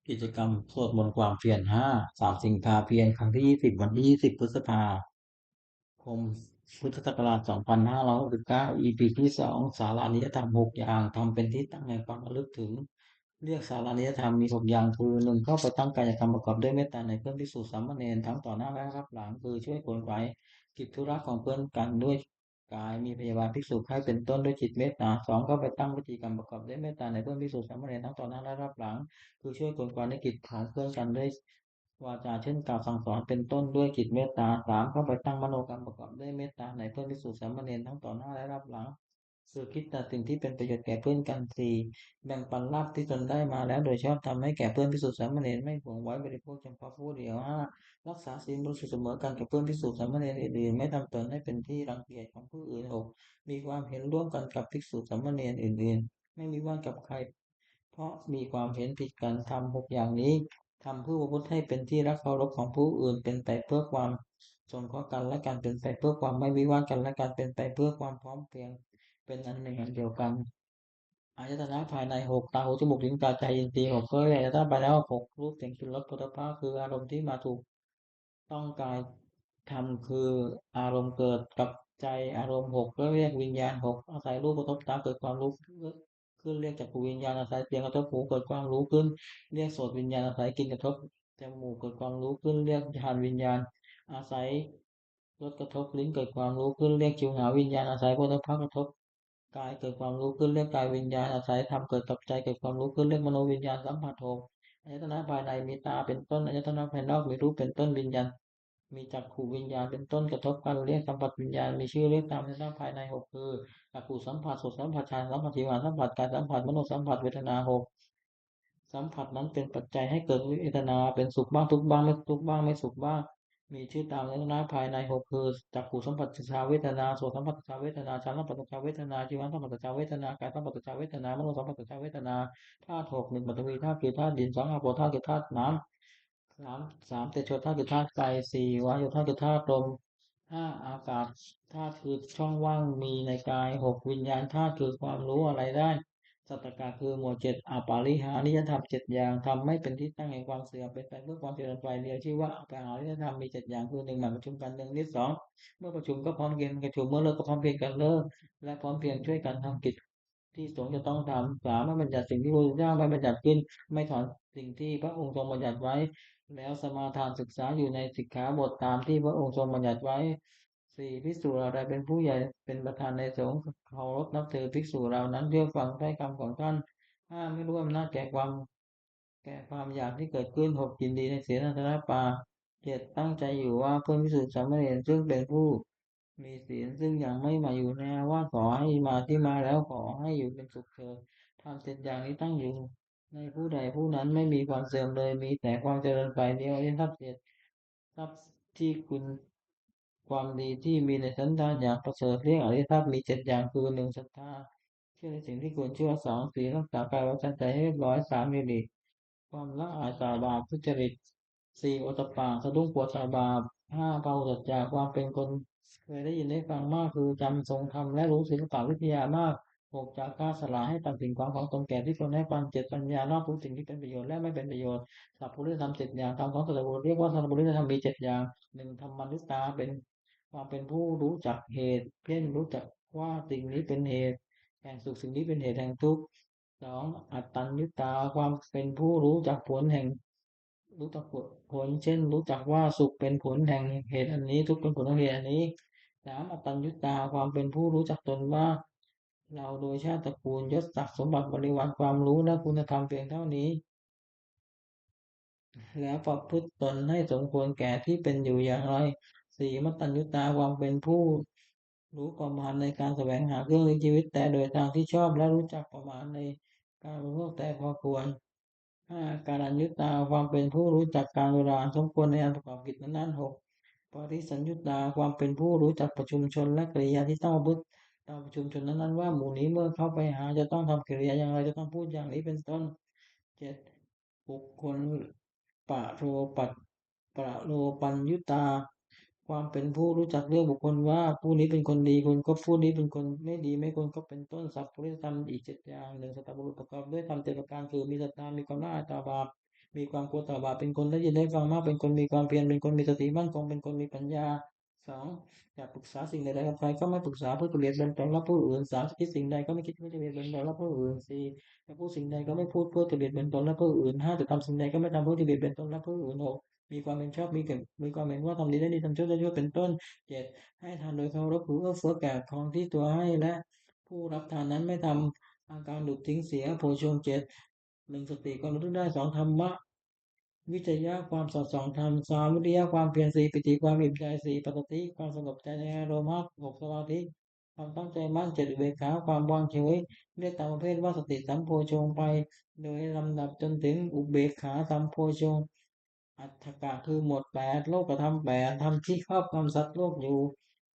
ກິດຈະກຳສວດມົນຄວາມພຽນຫ້າ ສາມສິງພາພຽນ ຄັ້ງທີຊາວ ວັນທີຊາວ ພຶດສະພາຄົມ ພຸດທະສັກກະລາດ ສອງພັນຫ້າຮ້ອຍຫົກສິບເກົ້າ ອີພີທີສອງ ສາລະນິຍະທຳຫົກຢ່າງ ທຳເປັນທີ່ຕັ້ງແຫ່ງຄວາມລະລຶກເຖິງ. ລຽກສາລະນິຍະທຳມີຫົກຢ່າງຄື ໜຶ່ງ ເຂົ້າໄປຕັ້ງກາຍະກຳປະກອບດ້ວຍເມດຕາໃນເພື່ອນພິກສຸສາມະເນນ ທັງຕໍ່ໜ້າແລະຮັບຫຼັງ ຄືຊ່ວຍຂົນຂວາຍກິດທຸລະຂອງເພື່ອນກັນດ້ວຍ ກາຍມີພະຍາບາດພິກສຸໃຫ້ເປັນຕົ້ນດ້ວຍຈິດເມດຕາ. ສອງ ເຂົ້າໄປຕັ້ງວະຈີກຳປະກອບດ້ວຍເມດຕາໃນເພື່ອນພິກສຸສາມະເນນທັງຕໍ່ໜ້າແລະຮັບຫຼັງ ຄືຊ່ວຍຂົນຂວາຍໃນກິດຂອງເພື່ອນກັນດ້ວຍວາຈາ ເຊັ່ນ ກ່າວສັ່ງສອນເປັນຕົ້ນດ້ວຍຈິດເມດຕາ. ສາມ ເຂົ້າໄປຕັ້ງມະໂນກຳປະກອບດ້ວຍເມດຕາໃນເພື່ອນພິກສຸສາມະເນນທັງຕໍ່ໜ້າແລະຮັບຫຼັງ ຄືຄິດແຕ່ສິ່ງທີ່ເປັນປະໂຫຍດແກ່ເພື່ອນກັນ. ສີ່ ແບ່ງປັນລາບທີ່ຕົນໄດ້ມາແລ້ວໂດຍຊອບທຳໃຫ້ແກ່ເພື່ອນພິກສຸສາມະເນນ ໄມ່ຫວງໄວ້ບໍລິໂພກຈຳເພາະຜູ້ດຽວ. ຫ້າ ຮັກສາສິນບໍລິສຸດສະເໝີກັນກັບເພື່ອນພິກສຸສາມະເນນອື່ນໆ ໄມ່ທຳຕົນໃຫ້ເປັນທີ່ລັງກຽດຂອງຜູ້ອື່ນ. ຫົກ ມີຄວາມເຫັນຮ່ວມກັນກັບພິກສຸສາມະເນນອື່ນໆ ໄມ່ວິວາດກັບໃຄ ເພາະມີຄວາມເຫັນຜິດກັນ. ທຳຫົກຢ່າງນີ້ ທຳເພື່ອປະພຶດໃຫ້ເປັນທີ່ຮັກເຄົາລົບຂອງຜູ້ອື່ນ ເປັນໄປເພື່ອຄວາມສົງເຄາະກັນແລະກັນ ເປັນໄປເພື່ອຄວາມໄມ່ວິວາດກັນແລະກັນ ເປັນໄປເພື່ອຄວາມພ້ອມພຽງ ເປັນອັນໜຶ່ງອັນດຽວກັນ. ອາຍະຕະນະພາຍໃນຫົກ ຕາ ຫູ ຈະມູກ ລີ້ນ ກາຍ ໃຈ ອິນຕີຫົກ ເພື່ອອາຍະຕະນະພາຍໃນອອກຫົກ ຮູບ ສຽງ ກິ່ນ ລົດ ໂຜດຖະພະ ຄືອາລົມທີ່ມາຖືກຕ້ອງກາຍທຳ ຄືອາລົມເກີດກັບໃຈ. ອາລົມຫົກ ເອີ້ນວ່າວິນຍານ. ຫົກ ອາໄສຮູບກະທົບຕາເກີດຄວາມຮູ້ຂຶ້ນ ລຽກຈັກຂຸວິນຍານ. ອາໄສສຽງກະທົບຫູເກີດຄວາມຮູ້ຂຶ້ນ ລຽກໂສດວິນຍານ. ອາໄສກິ່ນກະທົບຈະມູກເກີດຄວາມຮູ້ຂຶ້ນ ລຽກຄານວິນຍານ. ອາໄສ ລົດກະທົບລີ້ນເກີດຄວາມຮູ້ຂຶ້ນ ລຽກຊິວຫາວິນຍານ. ອາໄສໂຜດຖະພະກະທົບກາຍເກີດຄວາມຮູ້ຂຶ້ນ ລຽກກາຍວິນຍານ. ອາໄສທຳເກີດກັບໃຈເກີດຄວາມຮູ້ຂຶ້ນ ລຽກມະໂນວິນຍານ. ສຳຜັດຫົກ ອາຍະຕະນະພາຍໃນມີຕາເປັນຕົ້ນ ອາຍະຕະນະພາຍນອກມີຮູບເປັນຕົ້ນ ວິນຍານ ມີຈັກຂຸວິນຍານເປັນຕົ້ນກະທົບກັນ ລຽກສຳຜັດວິນຍານ. ມີຊື່ລຽກຕາມອາຍະຕະນະພາຍໃນຫົກ ຄື ຈັກຂຸສຳຜັດ ໂສດສຳຜັດ ຄານສຳຜັດ ຊິວຫາສຳຜັດ ກາຍສຳຜັດ ມະໂນສຳຜັດ ເວທະນາ. ຫົກ ສຳຜັດນັ້ນເປັນປັດໄຈໃຫ້ເກີດເວທະນາ ເປັນສຸກບ້າງ ທຸກບ້າງ ໄມ່ທຸກບ້າງ ໄມ່ສຸກບ້າງ. ມີຊື່ຕາມອາຍະຕະນະພາຍໃນຫົກ ຄື ຈັກຂຸສຳຜັດ ສັດສະເວທະນາ ໂສດສຳຜັດ ສັດສະເວທະນາ ຄານສຳຜັດ ສັດສະເວທະນາ ຊິວຫາສຳຜັດ ສັດສະເວທະນາ ກາຍສຳຜັດ ສັດສະເວທະນາ ມະໂນສຳຜັດ ສັດສະເວທະນາ. ທາດຫົກ ໜຶ່ງ ປະຖະວີທາດ ຄືທາດດິນ ສອງ ອາໂປທາດ ຄືທາດນ້ຳ ສາມ ສາມ ເຕໂຊທາດ ຄືທາດໄຟ ສີ່ ວາໂຍທາດ ຄືທາດລົມ ຫ້າ ອາກາດທາດ ຄືຊ່ອງວ່າງມີໃນກາຍ ຫົກ ວິນຍານທາດ ຄືຄວາມຮູ້ອະໄລໄດ້ ສັດຕະກະ ຄືໝວດເຈັດ ອາປາລິຫານິຍະທຳເຈັດຢ່າງ ທຳໃຫ້ເປັນທີ່ຕັ້ງແຫ່ງຄວາມເສື່ອມ ເປັນໄປເພື່ອຄວາມຈະເລີນຝ່າຍດຽວ ຊື່ວ່າອາປາລິຫານິຍະທຳມີເຈັດຢ່າງ ຄື ໜຶ່ງ ໝາຍປະຊຸມກັນ ໜຶ່ງ ນິດ ສອງ ເມື່ອປະຊຸມກໍພ້ອມພຽງກັນປະຊຸມ ເມື່ອເລີກກໍພ້ອມພຽງກັນເລີກ ແລະ ພ້ອມພຽງຊ່ວຍກັນທຳກິດ ທີ່ສົງຈະຕ້ອງທຳ. ສາມ ໄມ່ບັນຍັດສິ່ງທີ່ພະພຸດທະເຈົ້າໄດ້ບັນຍັດຂຶ້ນ ໄມ່ຖອນສິ່ງທີ່ພະອົງຊົງບັນຍັດໄວ້ ແລ້ວສະມາທານສຶກສາຢູ່ໃນສິກຂາບົດຕາມທີ່ພະອົງຊົງບັນຍັດໄວ້. ສີ່ ພິກສຸເຫຼົ່າໃດເປັນຜູ້ໃຫຍ່ເປັນປະທານໃນສົງ ເຄົາລົບນັບຖືພິກສຸເຫຼົ່ານັ້ນ ເຊື່ອຟັງຖ້ອຍຄຳຂອງທ່ານ. ຫ້າ ໄມ່ຮູ້ອຳນາດແກ່ຄວາມ ແກ່ຄວາມຢາກທີ່ເກີດຂຶ້ນ. ຫົກ ຍິນດີໃນເສນາສະນະປ່າ. ເຈັດ ຕັ້ງໃຈຢູ່ວ່າເພື່ອນພິກສຸສາມະເນນ ຊຶ່ງເປັນຜູ້ມີສິນ ຊຶ່ງຍັງໄມ່ມາຢູ່ໃນອາວາດ ຂໍໃຫ້ມາທີ່ມາແລ້ວ ຂໍໃຫ້ຢູ່ເປັນສຸກເທີດ. ທຳເຈັດຢ່າງນີ້ຕັ້ງຢູ່ໃນຜູ້ໃດຜູ້ນັ້ນ ໄມ່ມີຄວາມເສື່ອມເລີຍ ມີແຕ່ຄວາມຈະເລີນຝ່າຍດຽວ. ອະລິຍະຊັບເຈັດ ຊັບທີ່ຄຸນຄວາມດີທີ່ມີໃນສັນດານຢ່າງປະເສີດ. ລຽກອະລິຍະຊັບມີເຈັດຢ່າງ ຄື ໜຶ່ງ ສັດທາ ເຊື່ອໃນສິ່ງທີ່ຄວນເຊື່ອ. ສອງ ສີນ ຮັກສາກາຍວາຈາໃຈໃຫ້ຮຽບຮ້ອຍ. ສາມ ຮີລິ ຄວາມລະອາຍຕໍ່ບາບທຸດຈະລິດ. ສີ່ ໂອດຕະປະ ສະດຸ້ງກົວຕໍ່ບາບ. ຫ້າ ພາຫຸສັດຈະ ຄວາມເປັນຄົນເຄີຍໄດ້ຍິນໄດ້ຟັງມາກ ຄືຈຳຊົງທຳ ແລະ ຮູ້ສິລະປະວິທະຍາມາກ. ຫົກ ຈາຄະ ສະຫຼະໃຫ້ປັນສິ່ງຂອງຂອງຕົນແກ່ທີ່ຕົນໃຫ້ປັນ. ເຈັດ ປັນຍາ ຮອບຮູ້ສິ່ງທີ່ເປັນປະໂຫຍດ ແລະ ໄມ່ເປັນປະໂຫຍດ. ສັບພຸລິທຳເຈັດຢ່າງ ທຳຂອງສັດຕະບຸລຸດ ລຽກວ່າສັດຕະບຸລິທຳມີເຈັດຢ່າງ. ໜຶ່ງ ທຳມະນຸດຕາ ເປັນ ຄວາມເປັນຜູ້ຮູ້ຈັກເຫດ ເຊັ່ນ ຮູ້ຈັກວ່າສິ່ງນີ້ເປັນເຫດແຫ່ງສຸກ ສິ່ງນີ້ເປັນເຫດແຫ່ງທຸກ. ສອງ ອັດຕັນຍຸດຕາ ຄວາມເປັນຜູ້ຮູ້ຈັກຜົນແຫ່ງ ຮູ້ຈັກຜົນ ເຊັ່ນ ຮູ້ຈັກວ່າສຸກເປັນຜົນແຫ່ງເຫດອັນນີ້ ທຸກເປັນຜົນຂອງເຫດອັນນີ້. ສາມ ອະຕັນຍຸດຕາ ຄວາມເປັນຜູ້ຮູ້ຈັກຕົນວ່າ ເຫຼົ່າໂດຍຊາດຕະກູນ ຍົດສັກ ສົມບັດ ບໍລິວານ ຄວາມຮູ້ ແລະ ຄຸນນະທຳພຽງເທົ່ານີ້ ແລ້ວປະພຶດຕົນໃຫ້ສົມຄວນແກ່ທີ່ເປັນຢູ່ຢ່າງໃດ. ສີ່ ມັດຕັນຍຸດຕາ ຄວາມເປັນຜູ້ ຮູ້ປະມານໃນການສະແຫວງຫາເຄື່ອງລ້ຽງຊີວິດ ແຕ່ໂດຍທາງທີ່ຊອບ ແລະ ຮູ້ຈັກປະມານໃນການບໍລິໂພກແຕ່ພໍຄວນ. ຫ້າ ການລັນຍຸດຕາ ຄວາມເປັນຜູ້ຮູ້ຈັກການເວລາອັນສົມຄວນໃນອັນປະກອບກິດນັ້ນໆ. ຫົກ ປະຕິສັນຍຸດຕາ ຄວາມເປັນຜູ້ຮູ້ຈັກປະຊຸມຊົນ ແລະ ກິລິຍາທີ່ຕ້ອງປະພຶດຕໍ່ປະຊຸມຊົນນັ້ນໆ ວ່າໝູ່ນີ້ເມື່ອເຂົ້າໄປຫາຈະຕ້ອງທຳກິລິຍາຢ່າງໃດ ຈະຕ້ອງພູດຢ່າງນີ້ ເປັນຕົ້ນ. ເຈັດ ບຸກຄົນປະໂລປັດ ປະໂລປັນຍຸດຕາ ຄວາມເປັນຜູ້ຮູ້ຈັກເລືອກບຸກຄົນວ່າ ຜູ້ນີ້ເປັນຄົນດີ ຄວນຄົບຜູ້ນີ້ເປັນຄົນໄມ່ດີ ໄມ່ຄວນຄົບ ເປັນຕົ້ນ. ສັບປຸລິສະທຳອີກເຈັດຢ່າງ. ໜຶ່ງ ສັດຕະບຸລຸດປະກອບດ້ວຍທຳເຈັດປະການ ຄື ມີສັດທາ ມີຄວາມລະອາຍຕໍ່ບາບ ມີຄວາມກົວຕໍ່ບາບ ເປັນຄົນໄດ້ຍິນໄດ້ຟັງມາກ ເປັນຄົນມີຄວາມພຽນ ເປັນຄົນມີສະຕິໝັ້ນຄົງ ເປັນຄົນມີປັນຍາ. ສອງ ຈະປຶກສາສິ່ງໃດໆກັບໃຜ ກໍໄມ່ປຶກສາເພື່ອກິເລດເບື້ອງຕົ້ນ ແລະ ຜູ້ອື່ນ. ສາມ ຈະຄິດສິ່ງໃດກໍໄມ່ຄິດເພື່ອກິເລດເບື້ອງຕົ້ນ ແລະ ຜູ້ອື່ນ. ສີ່ ຈະພູດສິ່ງໃດກໍໄມ່ພູດເພື່ອກິເລດເບື້ອງຕົ້ນ ແລະ ຜູ້ອື່ນ. ຫ້າ ຈະທຳສິ່ງໃດກໍໄມ່ທຳເພື່ອກິເລດເບື້ອງຕົ້ນ ແລະ ຜູ້ອື່ນ. ຫົກ ມີຄວາມເຫັນຊອບ ມີ ມີຄວາມເຫັນວ່າທຳດີໄດ້ດີ ທຳຊົ່ວໄດ້ຊົ່ວ ເປັນຕົ້ນ. ເຈັດ ໃຫ້ທານໂດຍເຄົາລົບ ຄືເອື້ອເຟື້ອແກ່ຂອງທີ່ຕົວໃຫ້ ແລະ ຜູ້ຮັບທານນັ້ນໄມ່ທຳ ອາການດຸດຖິ້ມເສຍ. ໂພຊະງເຈັດ ໜຶ່ງ ສະຕິ ຄວາມລະລຶກໄດ້. ສອງ ທຳມະວິຈະຍະ ຄວາມສອດສ່ອງທຳ. ສາມ ວິລິຍະ ຄວາມພຽນ. ສີ່ ປີຕິ ຄວາມອີ່ມໃຈ. ຫ້າ ປັດສະຕິ ຄວາມສະຫງົບໃຈໃນອາລົມ. ຫົກ ສະມາທິ ຄວາມຕັ້ງໃຈໝັ້ນ. ເຈັດ ອຸເບກຂາ ຄວາມວາງເສີຍ. ລຽກຕາມປະເພດວ່າສະຕິສຳໂພຊະງໄປໂດຍລຳດັບຈົນເຖິງອຸເບກຂາສຳໂພຊະງ. ອັດຖະກະ ຄືໝວດແປດ. ໂລກະທຳ ແປດ ທຳທີ່ຄອບງຳສັດໂລກຢູ່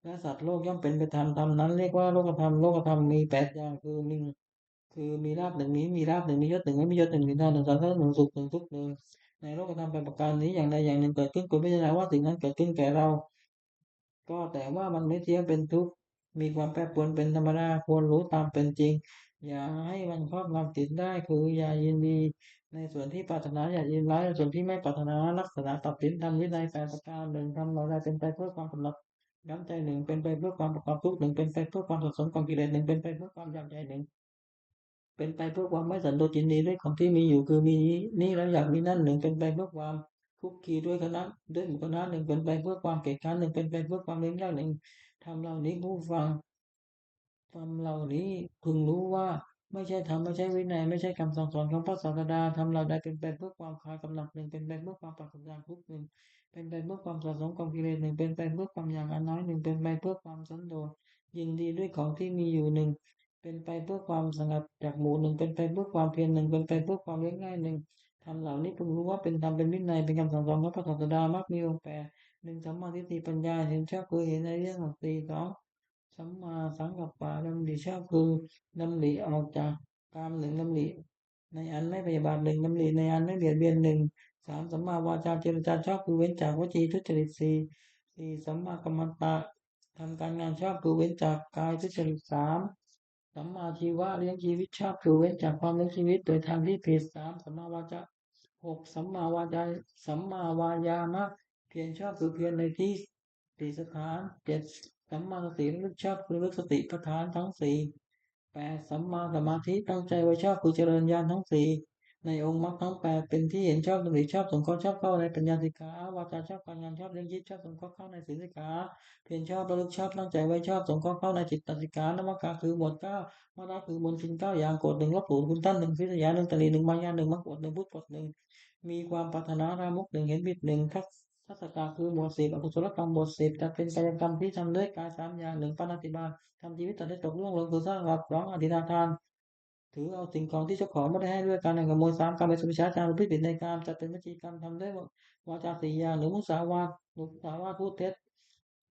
ແລະ ສັດໂລກຍ່ອມເປັນໄປຕາມທຳນັ້ນ ເອີ້ນວ່າໂລກະທຳ. ໂລກະທຳມີແປດຢ່າງ ຄື ໜຶ່ງ ຄືມີລາບໜຶ່ງ ມີ ມີລາບໜຶ່ງ ມີຍົດໜຶ່ງ ມີ ມີຍົດໜຶ່ງ ມີໜ້າໜຶ່ງ ສັນສະເໜີໜຶ່ງ ສຸກໜຶ່ງ ທຸກໜຶ່ງ. ໃນໂລກະທຳແປດປະການນີ້ ຢ່າງໃດຢ່າງໜຶ່ງເກີດຂຶ້ນ ຄວນພິຈາລະນາວ່າສິ່ງນັ້ນເກີດຂຶ້ນແກ່ເຮົາ ກໍແຕ່ວ່າມັນໄມ່ທ່ຽງ ເປັນທຸກ ມີຄວາມແປປວນ ເປັນທຳມະດາ ຄວນຮູ້ຕາມເປັນຈິງ ຢ່າໃຫ້ມັນຄອບງຳຈິດໄດ້ ຄືຢ່າຍິນດີໃນສ່ວນທີ່ປາດຖະໜາ ຢ່າຍິນຮ້າຍໃນສ່ວນທີ່ໄມ່ປາດຖະໜາ. ລັກສະນະຕັດສິນທຳວິໄນແປດປະການ. ໜຶ່ງ ທຳເຫຼົ່າໃດເປັນໄປເພື່ອຄວາມກຳໜັດ ຍ້ອມໃຈໜຶ່ງ ເປັນໄປເພື່ອຄວາມປະກອບທຸກໜຶ່ງ ເປັນໄປເພື່ອຄວາມສະສົມກອງກິເລດໜຶ່ງ ເປັນໄປເພື່ອຄວາມຢາກໃຫຍ່ໜຶ່ງ ເປັນໄປເພື່ອຄວາມໄມ່ສັນໂດດຍິນດີດ້ວຍຂອງທີ່ມີຢູ່ ຄືມີນີ້ແລ້ວຢາກມີນັ້ນໜຶ່ງ ເປັນໄປເພື່ອຄວາມຄຸກຄີດ້ວຍຄະນະ ດ້ວຍໝູ່ຄະນະໜຶ່ງ ເປັນໄປເພື່ອຄວາມເກຍດຄ້ານໜຶ່ງ ເປັນໄປເພື່ອຄວາມເລງຍາກໜຶ່ງ. ທຳເຫຼົ່ານີ້ ຜູ້ຟັງ ທຳເຫຼົ່ານີ້ເພິ່ງຮູ້ວ່າ ໄມ່ໃຊ່ທຳ ໄມ່ໃຊ່ວິໄນ ໄມ່ໃຊ່ຄຳສັ່ງສອນຂອງພະສາສະດາ. ທຳເຫຼົ່າໃດເປັນໄປເພື່ອຄວາມຄາຍກຳໜັດໜຶ່ງ ເປັນໄປເພື່ອຄວາມປາສຈາກທຸກໜຶ່ງ ເປັນໄປເພື່ອຄວາມສະສົມກອງກິເລດໜຶ່ງ ເປັນໄປເພື່ອຄວາມຢາກອັນນ້ອຍໜຶ່ງ ເປັນໄປເພື່ອຄວາມສັນໂດດຍິນດີດ້ວຍຂອງທີ່ມີຢູ່ໜຶ່ງ ເປັນໄປເພື່ອຄວາມສະຫງັດຈາກໝູ່ໜຶ່ງ ເປັນໄປເພື່ອຄວາມພຽນໜຶ່ງ ເປັນໄປເພື່ອຄວາມລຽບງ່າຍໜຶ່ງ. ທຳເຫຼົ່ານີ້ເພິ່ງຮູ້ວ່າເປັນທຳ ເປັນວິໄນ ເປັນຄຳສັ່ງສອນຂອງພະສາສະດາ. ມັກມີອົງແປດ. ໜຶ່ງ ສຳມາທິດຖິ ປັນຍາ ເຫັນຊອບຄືເຫັນໃນເລື່ອງຂອງສີ່. ສອງ ສຳມາສັງກັບປະ ດຳລິຊອບ ຄືດຳລິອອກຈາກກາມໜຶ່ງ ດຳລິໃນອັນໄມ່ພະຍາບາດໜຶ່ງ ດຳລິໃນອັນໄມ່ບຽດບຽນໜຶ່ງ. ສາມ ສຳມາວາຈາ ເຈລະຈາຊອບ ຄືເວັ້ນຈາກວະຈີທຸດຈະລິດສີ່. ສີ່ ສຳມາກັມມັນຕະ ທຳການງານຊອບ ຄືເວັ້ນຈາກກາຍທຸດຈະລິດ. ສາມ ສຳມາຊີວະ ລ້ຽງຊີວິດຊອບ ຄືເວັ້ນຈາກຄວາມລ້ຽງຊີວິດໂດຍທາງທີ່ຜິດ. ສາມ ສຳມາວາຈາ. ຫົກ ສຳມາວາຈາ ສຳມາວາຍາມະ ພຽນຊອບ ຄືພຽນໃນທີ່ ຕິສະຖານ. ເຈັດ ສຳມາສະຕິ ລະລຶກຊອບ ຄືລະລຶກສະຕິປະທານທັງສີ່. ແປດ ສຳມາສະມາທິ ຕັ້ງໃຈໄວ້ຊອບ ຄືຈະເລີນຍານທັງສີ່ ໃນອົງມັກທັງແປດ ເປັນທີ່ເຫັນຊອບ ດຳລິຊອບ ສົງເຄາະຊອບເຂົ້າໃນປັນຍາສິກຂາ. ວາຈາຊອບ ການງານຊອບ ລ້ຽງຊີບຊອບ ສົງເຄາະເຂົ້າໃນສີນສິກຂາ. ພຽນຊອບ ລະລຶກຊອບ ຕັ້ງໃຈໄວ້ຊອບ ສົງເຄາະເຂົ້າໃນຈິດຕະສິກຂາ. ນະມະກະ ຄືໝວດເກົ້າ ມະລະ ຄືມົນທິນເກົ້າຢ່າງ ໂກດໜຶ່ງ ລົບສູນ ຄຸນທັນໜຶ່ງ ພິສຍາໜຶ່ງ ຕະນີໜຶ່ງ ມາຍາໜຶ່ງ ມັງກົດໜຶ່ງ ພຸດກົດໜຶ່ງ ມີຄວາມປາດຖະໜາລາມົກໜຶ່ງ ເຫັນຜິດໜຶ່ງ. ທັດສະກະ ຄືໝວດສິບ ອະກຸສົລະກຳບົດສິບ ຈັດເປັນກາຍະກຳທີ່ທຳດ້ວຍກາຍສາມຢ່າງ. ໜຶ່ງ ປານາຕິບາດ ທຳທີ່ວິຕາກໄດ້ຕົກລ່ວງລົງ ຄືສະຫວັດ. ສອງ ອະທິນນາທານ ຖືເອົາສິ່ງຂອງທີ່ເຈົ້າຂອງບໍ່ໄດ້ໃຫ້ດ້ວຍການໃຫ້ຂະໂມຍ. ສາມ ກາເມສຸມິດສາຈານ ປະພຶດຕິຜິດໃນກາມ ຈັດເປັນວະຈີກຳທຳດ້ວຍວາຈາສີ່ຢ່າງ. ໜຶ່ງ ມຸສາວາດ ມຸສາວາດ ພູດເທັດ.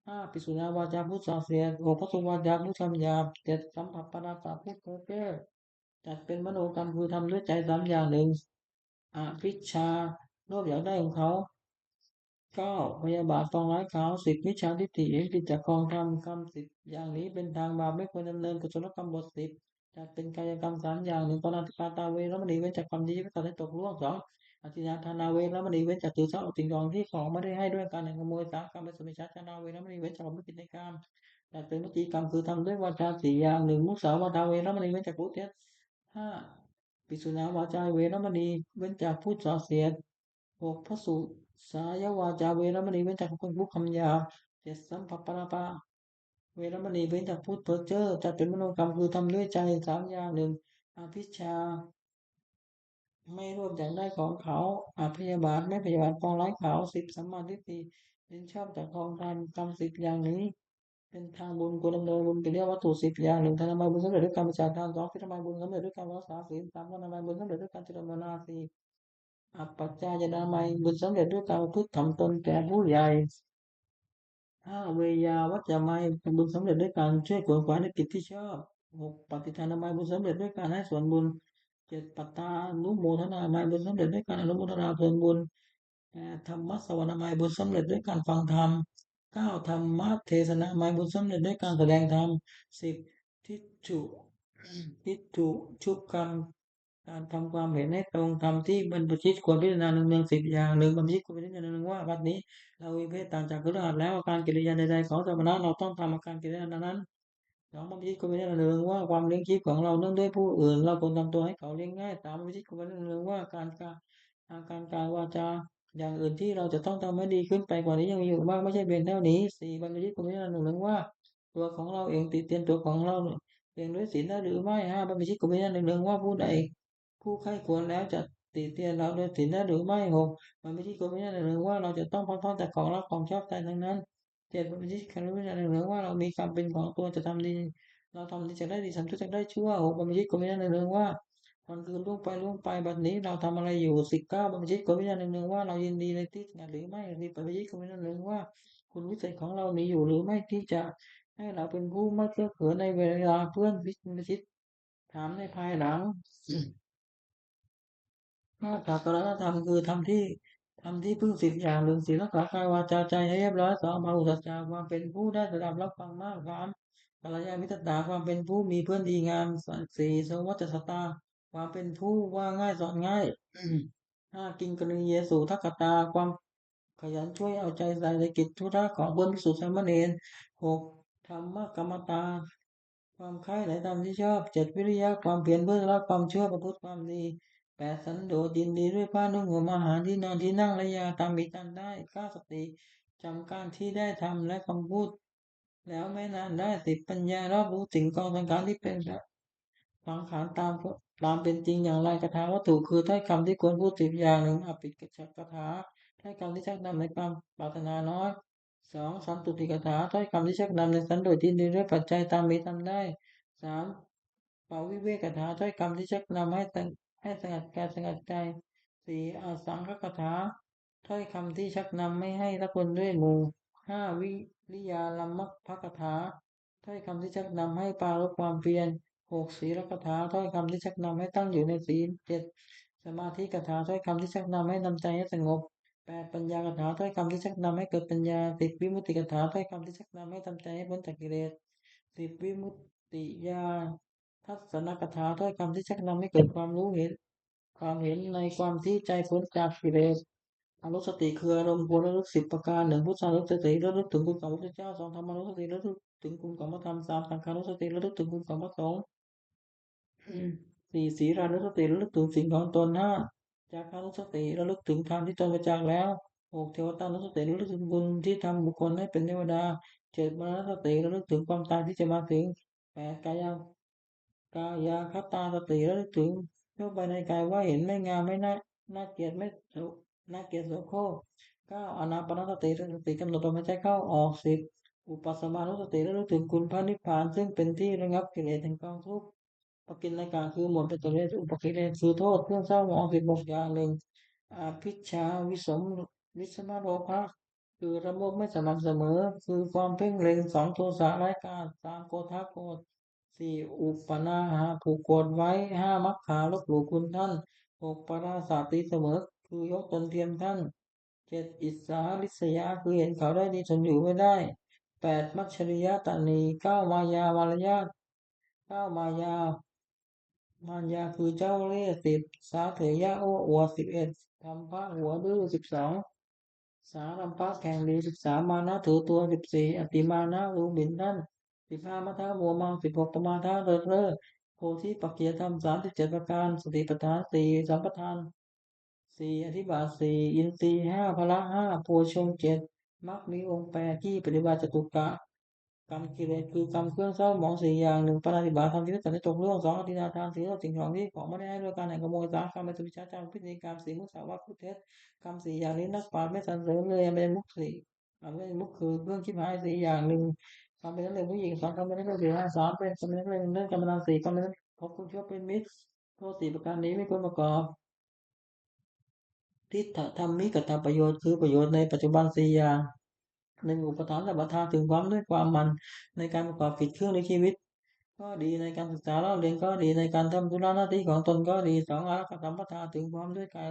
ຫ້າ ພິກຂຸນາວາຈາ ພູດສ່ອສຽດ. ຫົກ ພະສູວາຈາ ພູດຄຳຫຍາບ. ເຈັດ ສຳພັບປະລາປະ ພູດເພ້ອເຈີ້. ຈັດເປັນມະໂນກຳ ຄືທຳດ້ວຍໃຈສາມຢ່າງ. ໜຶ່ງ ອະວິດຊາ ໂລບຢາກໄດ້ຂອງເຂົາ. ເກົ້າ ພະຍາບາດ ປອງລາຍເຂົາ. ສິບ ມິດສາທິດຖິ ເຫັນຜິດຈາກຂອງທຳ. ກຳສິບຢ່າງນີ້ເປັນທາງບາບ ໄມ່ຄວນດຳເນີນ. ກຸສົລະກຳບົດສິບ ຈັດເປັນກາຍະກຳສາມຢ່າງ. ໜຶ່ງ ປານາຕິປາຕາເວລະມະນີ ເວັ້ນຈາກຄວາມດີທີ່ພະເຈົ້າໄດ້ຕົກລ່ວງ. ສອງ ອະທິນນາທານາເວລະມະນີ ເວັ້ນຈາກຖືເອົາສິ່ງຂອງທີ່ຂອງບໍ່ໄດ້ໃຫ້ດ້ວຍການໃຫ້ຂະໂມຍ. ສາມ ກາເມສຸມິດສາຈານາເວລະມະນີ ເວັ້ນຈາກຄວາມຜິດໃນກາມ ຈັດເປັນວະຈີກຳ ຄືທຳດ້ວຍວາຈາສີ່ຢ່າງ. ໜຶ່ງ ມຸສາວາທາເວລະມະນີ ເວັ້ນຈາກພູດເທັດ. ຫ້າ ພິກຂຸນາວາຈາເວລະມະນີ ເວັ້ນຈາກພູດສ່ອສຽດ. ຫົກ ພະສູສາຍະວາຈາເວລະມະນີ ເວັ້ນຈາກຄຳເພິ່ງພູດຄຳຫຍາບ. ເຈັດ ສຳພັບປະລາປະເວລະມະນີ ເວັ້ນຈາກພູດເພ້ອເຈີ້. ຈັດເປັນມະໂນກຳ ຄືທຳດ້ວຍໃຈສາມຢ່າງ. ໜຶ່ງ ອະວິດຊາ ໄມ່ໂລບຢາກໄດ້ຂອງເຂົາ. ອະພະຍາບາດ ໄມ່ພະຍາບາດປອງລາຍເຂົາ. ສິບ ສຳມາທິດຖິ ເຫັນຊອບຈາກຂອງທຳ. ກຳສິບຢ່າງນີ້ ເປັນທາງບຸນ ຄວນດຳເນີນບຸນ ກິລິຍາວັດຖຸສິບຢ່າງ. ໜຶ່ງ ທານນຳໄມບຸນສຳເລັດດ້ວຍການວາຈາ. ສອງ ສິນນຳໄມບຸນສຳເລັດດ້ວຍການຮັກສາສິນ. ສາມ ທານນຳໄມບຸນສຳເລັດດ້ວຍການເຈລະນາສີນ. ອັບປະຈາຍະນາໄມບຸນສຳເລັດດ້ວຍການປະພຶດຖ່ອມຕົນແກ່ຜູ້ໃຫຍ່. ຫ້າ ເວຍາວັດຈະໄມບຸນສຳເລັດດ້ວຍການຊ່ວຍຂວນຂວາຍໃນກິດທີ່ຊອບ. ຫົກ ປະຕິທານນາໄມບຸນສຳເລັດດ້ວຍການໃຫ້ສ່ວນບຸນ. ເຈັດ ປະຕານຸໂມທະນາໄມບຸນສຳເລັດດ້ວຍການອະນຸໂມທະນາສ່ວນບຸນ. ແປດ ທຳມັດສະຫວັນນາໄມບຸນສຳເລັດດ້ວຍການຟັງທຳ. ກ່າວທຳມະເທສະນາໃໝ່ບຸນສົມເດັດດ້ວຍການສະແດງທຳ. ສິບ ທິฏຖຸ ທິດຖຸຊຸກຳ ການທຳຄວາມເຫັນໃຫ້ຕົງ. ທຳທີ່ບັນພະຊິດຄວນພິຈາລະນາເນືອງໆ ສິບຢ່າງ. ໜຶ່ງ ບັນພະຊິດຄວນພິຈາລະນາເນືອງວ່າ ບັດນີ້ເຮົາວິເວກຕ່າງຈາກຄະລືອາດແລ້ວ ອາການກິລິຍາໃດໆຂອງເຈົ້າບັນດາ ເຮົາຕ້ອງທຳອາການກິລິຍານັ້ນໆ. ສອງ ບັນພະຊິດຄວນພິຈາລະນາເນືອງວ່າ ຄວາມລ້ຽງຊີບຂອງເຮົາເນື່ອງດ້ວຍຜູ້ອື່ນ ເຮົາຄວນທຳຕົວໃຫ້ເຂົາລ້ຽງງ່າຍ. ສາມ ບັນພະຊິດຄວນພິຈາລະນາເນືອງວ່າ ການກະ ອາ ການກ່າວວາຈາຢ່າງອື່ນທີ່ເຮົາຈະຕ້ອງທຳໃຫ້ດີຂຶ້ນໄປກວ່ານີ້ຍັງມີອີກມາກ ບໍ່ໃຊ່ເປັນເທົ່ານີ້. ສີ່ ບັນພະຊິດຄວນພິຈາລະນາເນືອງວ່າ ຕົວຂອງເຮົາເອງຕິຕຽນຕົວຂອງເຮົາເອງດ້ວຍສິນໄດ້ຫຼືໄມ່. ຫ້າ ບັນພະຊິດຄວນພິຈາລະນາເນືອງວ່າ ຜູ້ໃດ ຜູ້ໃຄ່ຄວນແລ້ວຈະຕິຕຽນເຮົາດ້ວຍສິນໄດ້ຫຼືໄມ່. ຫົກ ບັນພະຊິດຄວນພິຈາລະນາເນືອງວ່າ ເຮົາຈະຕ້ອງພັກຜ່ອນຈາກຂອງລັກຂອງຊອບໃຈທັງນັ້ນ. ເຈັດ ບັນພະຊິດຄວນພິຈາລະນາເນືອງວ່າ ເຮົາມີການເປັນຂອງຕົວຈະທຳດີ ເຮົາທຳດີຈະໄດ້ດີ ທຳຊົ່ວຈະໄດ້ຊົ່ວ. ຫົກ ບັນພະຊິດຄວນພິຈາລະນາເນືອງວ່າ ວັນຄືນລ່ວງໄປລ່ວງໄປ ບັດນີ້ເຮົາທຳອະໄລຢູ່. ສິບເກົ້າ ບັນພະຊິດຄວນພິຈາລະນາເນືອງວ່າ ເຮົາຍິນດີໃນທີ່ສະຫງັດຫຼືໄມ່. ສິບ ບັນພະຊິດຄວນພິຈາລະນາເນືອງວ່າ ຄຸນວິເສດຂອງເຮົາມີຢູ່ຫຼືໄມ່ ທີ່ຈະໃຫ້ເຮົາເປັນຜູ້ໄມ່ເກືອເຂີນໃນເວລາເພື່ອນວິ ວິຊິດຖາມໃນພາຍຫຼັງ. ຫ້າ ສາທາລະນະທຳ ຄືທຳທີ່ ທຳທີ່ເພິ່ງສິບຢ່າງ. ໜຶ່ງ ສີລະສາ ກາຍ ວາຈາ ໃຈ ໃຫ້ຮຽບຮ້ອຍ. ສອງ ພາຫຸສັດສາ ຄວາມເປັນຜູ້ໄດ້ສະດັບຮັບຟັງມາກ. ສາມ ກັນລະຍານມິດຕະຕາ ຄວາມເປັນຜູ້ມີເພື່ອນດີງາມ. ສ- ສີ່ ໂສວັດຈະສະຕາ ຄວາມເປັນຜູ້ວ່າງ່າຍສອນງ່າຍ. ຫ້າ ກິງຄະນີເຍສຸ ທັກຂະຕາ ຄວາມຂະຫຍັນຊ່ວຍເອົາໃຈໃສ່ໃນກິດທຸລະຂອງເພື່ອນພິກສຸສາມະເນນ. ຫົກ ທຳມະກຳມະຕາ ຄວາມໃຄ່ໃນທຳທີ່ຊອບ. ເຈັດ ວິລິຍະ ຄວາມພຽນເພື່ອລະຄວາມຊົ່ວປະພຶດຄວາມດີ. ແປດ ສັນໂດດ ຍິນດີດ້ວຍຜ້ານຸ່ງຫົ່ມ ອາຫານ ທີ່ນອນ ທີ່ນັ່ງ ແລະ ຢາຕາມມີຕາມໄດ້. ເກົ້າ ສະຕິ ຈຳການທີ່ໄດ້ທຳ ແລະ ຄຳພູດ ແລ້ວແມ່ນອານໄດ້. ສິບ ປັນຍາ ຮອບຮູ້ເຖິງກອງສັງຂານທີ່ເປັນ ສັງຂານຕາມ ຕາມເປັນຈິງຢ່າງໄຮ້ກະທາວັດຖຸ ຄືຖ້ອຍຄຳທີ່ຄວນພູດສິບຢ່າງ. ໜຶ່ງ ອະປິກກະກະຖາ ຖ້ອຍຄຳທີ່ຊັກນຳໃນຄວາມປາດຖະໜານ້ອຍ. ສອງ ສັນຕຸຕິກະຖາ ຖ້ອຍຄຳທີ່ຊັກນຳໃນສັນໂດດ ຍິນດີດ້ວຍປັດໄຈຕາມມີຕາມໄດ້. ສາມ ປະວິເວກກະຖາ ຖ້ອຍຄຳທີ່ຊັກນຳໃຫ້ສະ ໃຫ້ສະຫງັດກາຍສະຫງັດໃຈ. ສີ່ ອະສັງຄະກະຖາ ຖ້ອຍຄຳທີ່ຊັກນຳໃຫ້ ໃຫ້ລະຄົນດ້ວຍໝູ່. ຫ້າ ວິລິຍາລຳມະພະກະຖາ ຖ້ອຍຄຳທີ່ຊັກນຳໃຫ້ປາລົບຄວາມພຽນ. ຫົກ ສີລະກະຖາ ຖ້ອຍຄຳທີ່ຊັກນຳໃຫ້ຕັ້ງຢູ່ໃນສີນ. ເຈັດ ສະມາທິກະຖາ ຖ້ອຍຄຳທີ່ຊັກນຳໃຫ້ນຳໃຈໃຫ້ສະຫງົບ. ແປດ ປັນຍາກະຖາ ຖ້ອຍຄຳທີ່ຊັກນຳໃຫ້ເກີດປັນຍາ. ສິບ ວິມຸດຕິກະຖາ ຖ້ອຍຄຳທີ່ຊັກນຳໃຫ້ທຳໃຈໃຫ້ພົ້ນຈາກກິເລດ. ສິບ ວິມຸດຕິຍາ ທັດສະນະກະຖາ ຖ້ອຍຄຳທີ່ຊັກນຳໃຫ້ເກີດຄວາມຮູ້ເຫັນ ຄວາມເຫັນໃນຄວາມທີ່ໃຈພົ້ນຈາກກິເລດ. ອະນຸສະຕິ ຄືອາລົມຄວນລະລຶກສິບປະການ. ໜຶ່ງ ພຸດທານຸສະຕິ ລະລຶກເຖິງຄຸນຂອງພະພຸດທະເຈົ້າ. ສອງ ທຳມານຸສະຕິ ລະລຶກເຖິງຄຸນຂອງພະທຳ. ສາມ ສັງຄານຸສະຕິ ລະລຶກເຖິງຄຸນຂອງພະສົງ. ສີ່ ສີລານຸສະຕິ ລະລຶກເຖິງສິນຂອງຕົນ. ຫ້າ ຈາຄານຸສະຕິ ລະລຶກເຖິງທານທີ່ຕົນປະຈັກແລ້ວ. ຫົກ ເທວະຕານຸສະຕິ ລະລຶກເຖິງບຸນທີ່ທຳບຸກຄົນໃຫ້ເປັນເທວະດາ. ເຈັດ ມະລະນະສະຕິ ລະລຶກເຖິງຄວາມຕາຍທີ່ຈະມາເຖິງ. ແປດ ກາຍາ ກາຍາຄະຕາສະຕິ ລະລຶກເຖິງທົ່ວໄປໃນກາຍວ່າເຫັນໄມ່ງາມ ໄມ່ໜ້າ ໜ້າກຽດ ໄມ່ໂສ ໜ້າກຽດໂສໂຄກ. ເກົ້າ ອານາປານະສະຕິ ສະຕິກຳນົດລົມຫາຍໃຈເຂົ້າອອກ. ສິບ ອຸປັດສະມານຸສະຕິ ລະລຶກເຖິງຄຸນພະນິບພານ ຊຶ່ງເປັນທີ່ລະງັບກິເລດແຫ່ງກອງທຸກ. ປະກິນນະກະ ຄືໝົດປັດຕະເວທ ອຸປະກິເລດ ຄືໂທດເຄື່ອງເສົ້າໝອງ. ສິບຫົກ ຢ່າງ. ໜຶ່ງ ອະພິດຊາ ວິສົມ ວິສມະໂລພະ ຄືລາມກໄມ່ສະໝ່ຳສະເໝີ ຄືຄວາມເພັ້ງເລັງ. ສອງ ໂທສະ ຮ້າຍກາດ. ສາມ ໂກທະ ໂກດ. ສີ່ ອຸປະນາຫະ ຜູກໂກດໄວ້. ຫ້າ ມັກຂາ ລົບຫຼູ່ຄຸນທ່ານ. ຫົກ ປະລາສາຕີສະເໝີ ຄືຍົກຕົນທຽມທ່ານ. ເຈັດ ອິດສາລິດສະຍາ ຄືເຫັນເຂົາໄດ້ດີທົນຢູ່ໄວ້ໄດ້. ແປດ ມັດຊະລິຍະຕະນີ. ເກົ້າ ມາຍາ ມາລະຍາດ. ເກົ້າ ມາຍາ ມາຍາ ຄືເຈົ້າເລ່ຍ. ສິບ ສາເຖຍະ ໂອ້ອວດ. ສິບເອັດ ທຳພະ ຫົວດື້. ສິບສອງ ສາລັມພະ ແຂງດີ. ສິບສາມ ມານະ ຖືຕົວ. ສິບສີ່ ອະຕິມານະ ດູໝິ່ນທ່ານ. ສິບຫ້າ ມັດທະ ມົວເມົາ. ສິບຫົກ ປະມາທະ ເລີດເລີ້. ໂພທິປັກຂະຍະທຳ ສາມສິບເຈັດປະການ. ສະຕິປະທານສີ່ ສຳປະທານ ສີ່ ອະທິບາດສີ່ ອິນຕີຫ້າ ພະລະຫ້າ ໂພຊົງເຈັດ ມັກມີອົງແປດ ທີ່ປະຕິບັດຈະຕຸກະ ກຳກິເລດ ຄືກຳເຄື່ອງເສົ້າໝອງສີ່ຢ່າງ. ໜຶ່ງ ປານາຕິບາດທຳທີ່ໄດ້ຕັດໃຫ້ຕົກລ່ວງ. ສອງ ອະທິນນາທານ ຄືຊັບສິນຂອງທີ່ຂອງບໍ່ໄດ້ໃຫ້ດ້ວຍການໃຫ້ຂະໂມຍ. ສາມ ກາເມສຸມິດສາຈາລະ ພິດຖີກຳ. ສີ່ ມຸສາວາດ ຄູດເທັດ ກຳສີ່ຢ່າງນີ້ນັກປາດແມ່ນສັນເສີນເລີຍ. ອະໄມມຸກຄືເຄື່ອງຊິບຫາຍສີ່ຢ່າງ. ໜຶ່ງ ກຳເປັນນັກເລງຜູ້ຍິງ. ສອງ ກຳເປັນນັກເລງຜູ້ຊາຍ. ສາມ ເປັນ ກຳເປັນນັກເລງເລີນ. ກຳມະນານສີ່ ກຳເປັນຄົບຄົນທີ່ເປັນມິດ. ໂທດສີ່ປະການນີ້ມີຄວາມປະກອບ ທິດທະທຳມີກະຕະປະໂຫຍດ ຄືປະໂຫຍດໃນປັດຈຸບັນສີ່ຢ່າງ. ໜຶ່ງ ອຸປະທານສຳປະທາ ເຖິງຄວາມດ້ວຍຄວາມໝັ້ນໃນການປະກອບກິດເຄື່ອງໃນຊີວິດກໍດີ, ໃນການສຶກສາເລົ່າຮຽນກໍດີ, ໃນການທຳທຸລະໜ້າທີ່ຂອງຕົນກໍດີ. ສອງ ອາລັກຂະສຳປະທາ ເຖິງຄວາມດ້ວຍກາຍ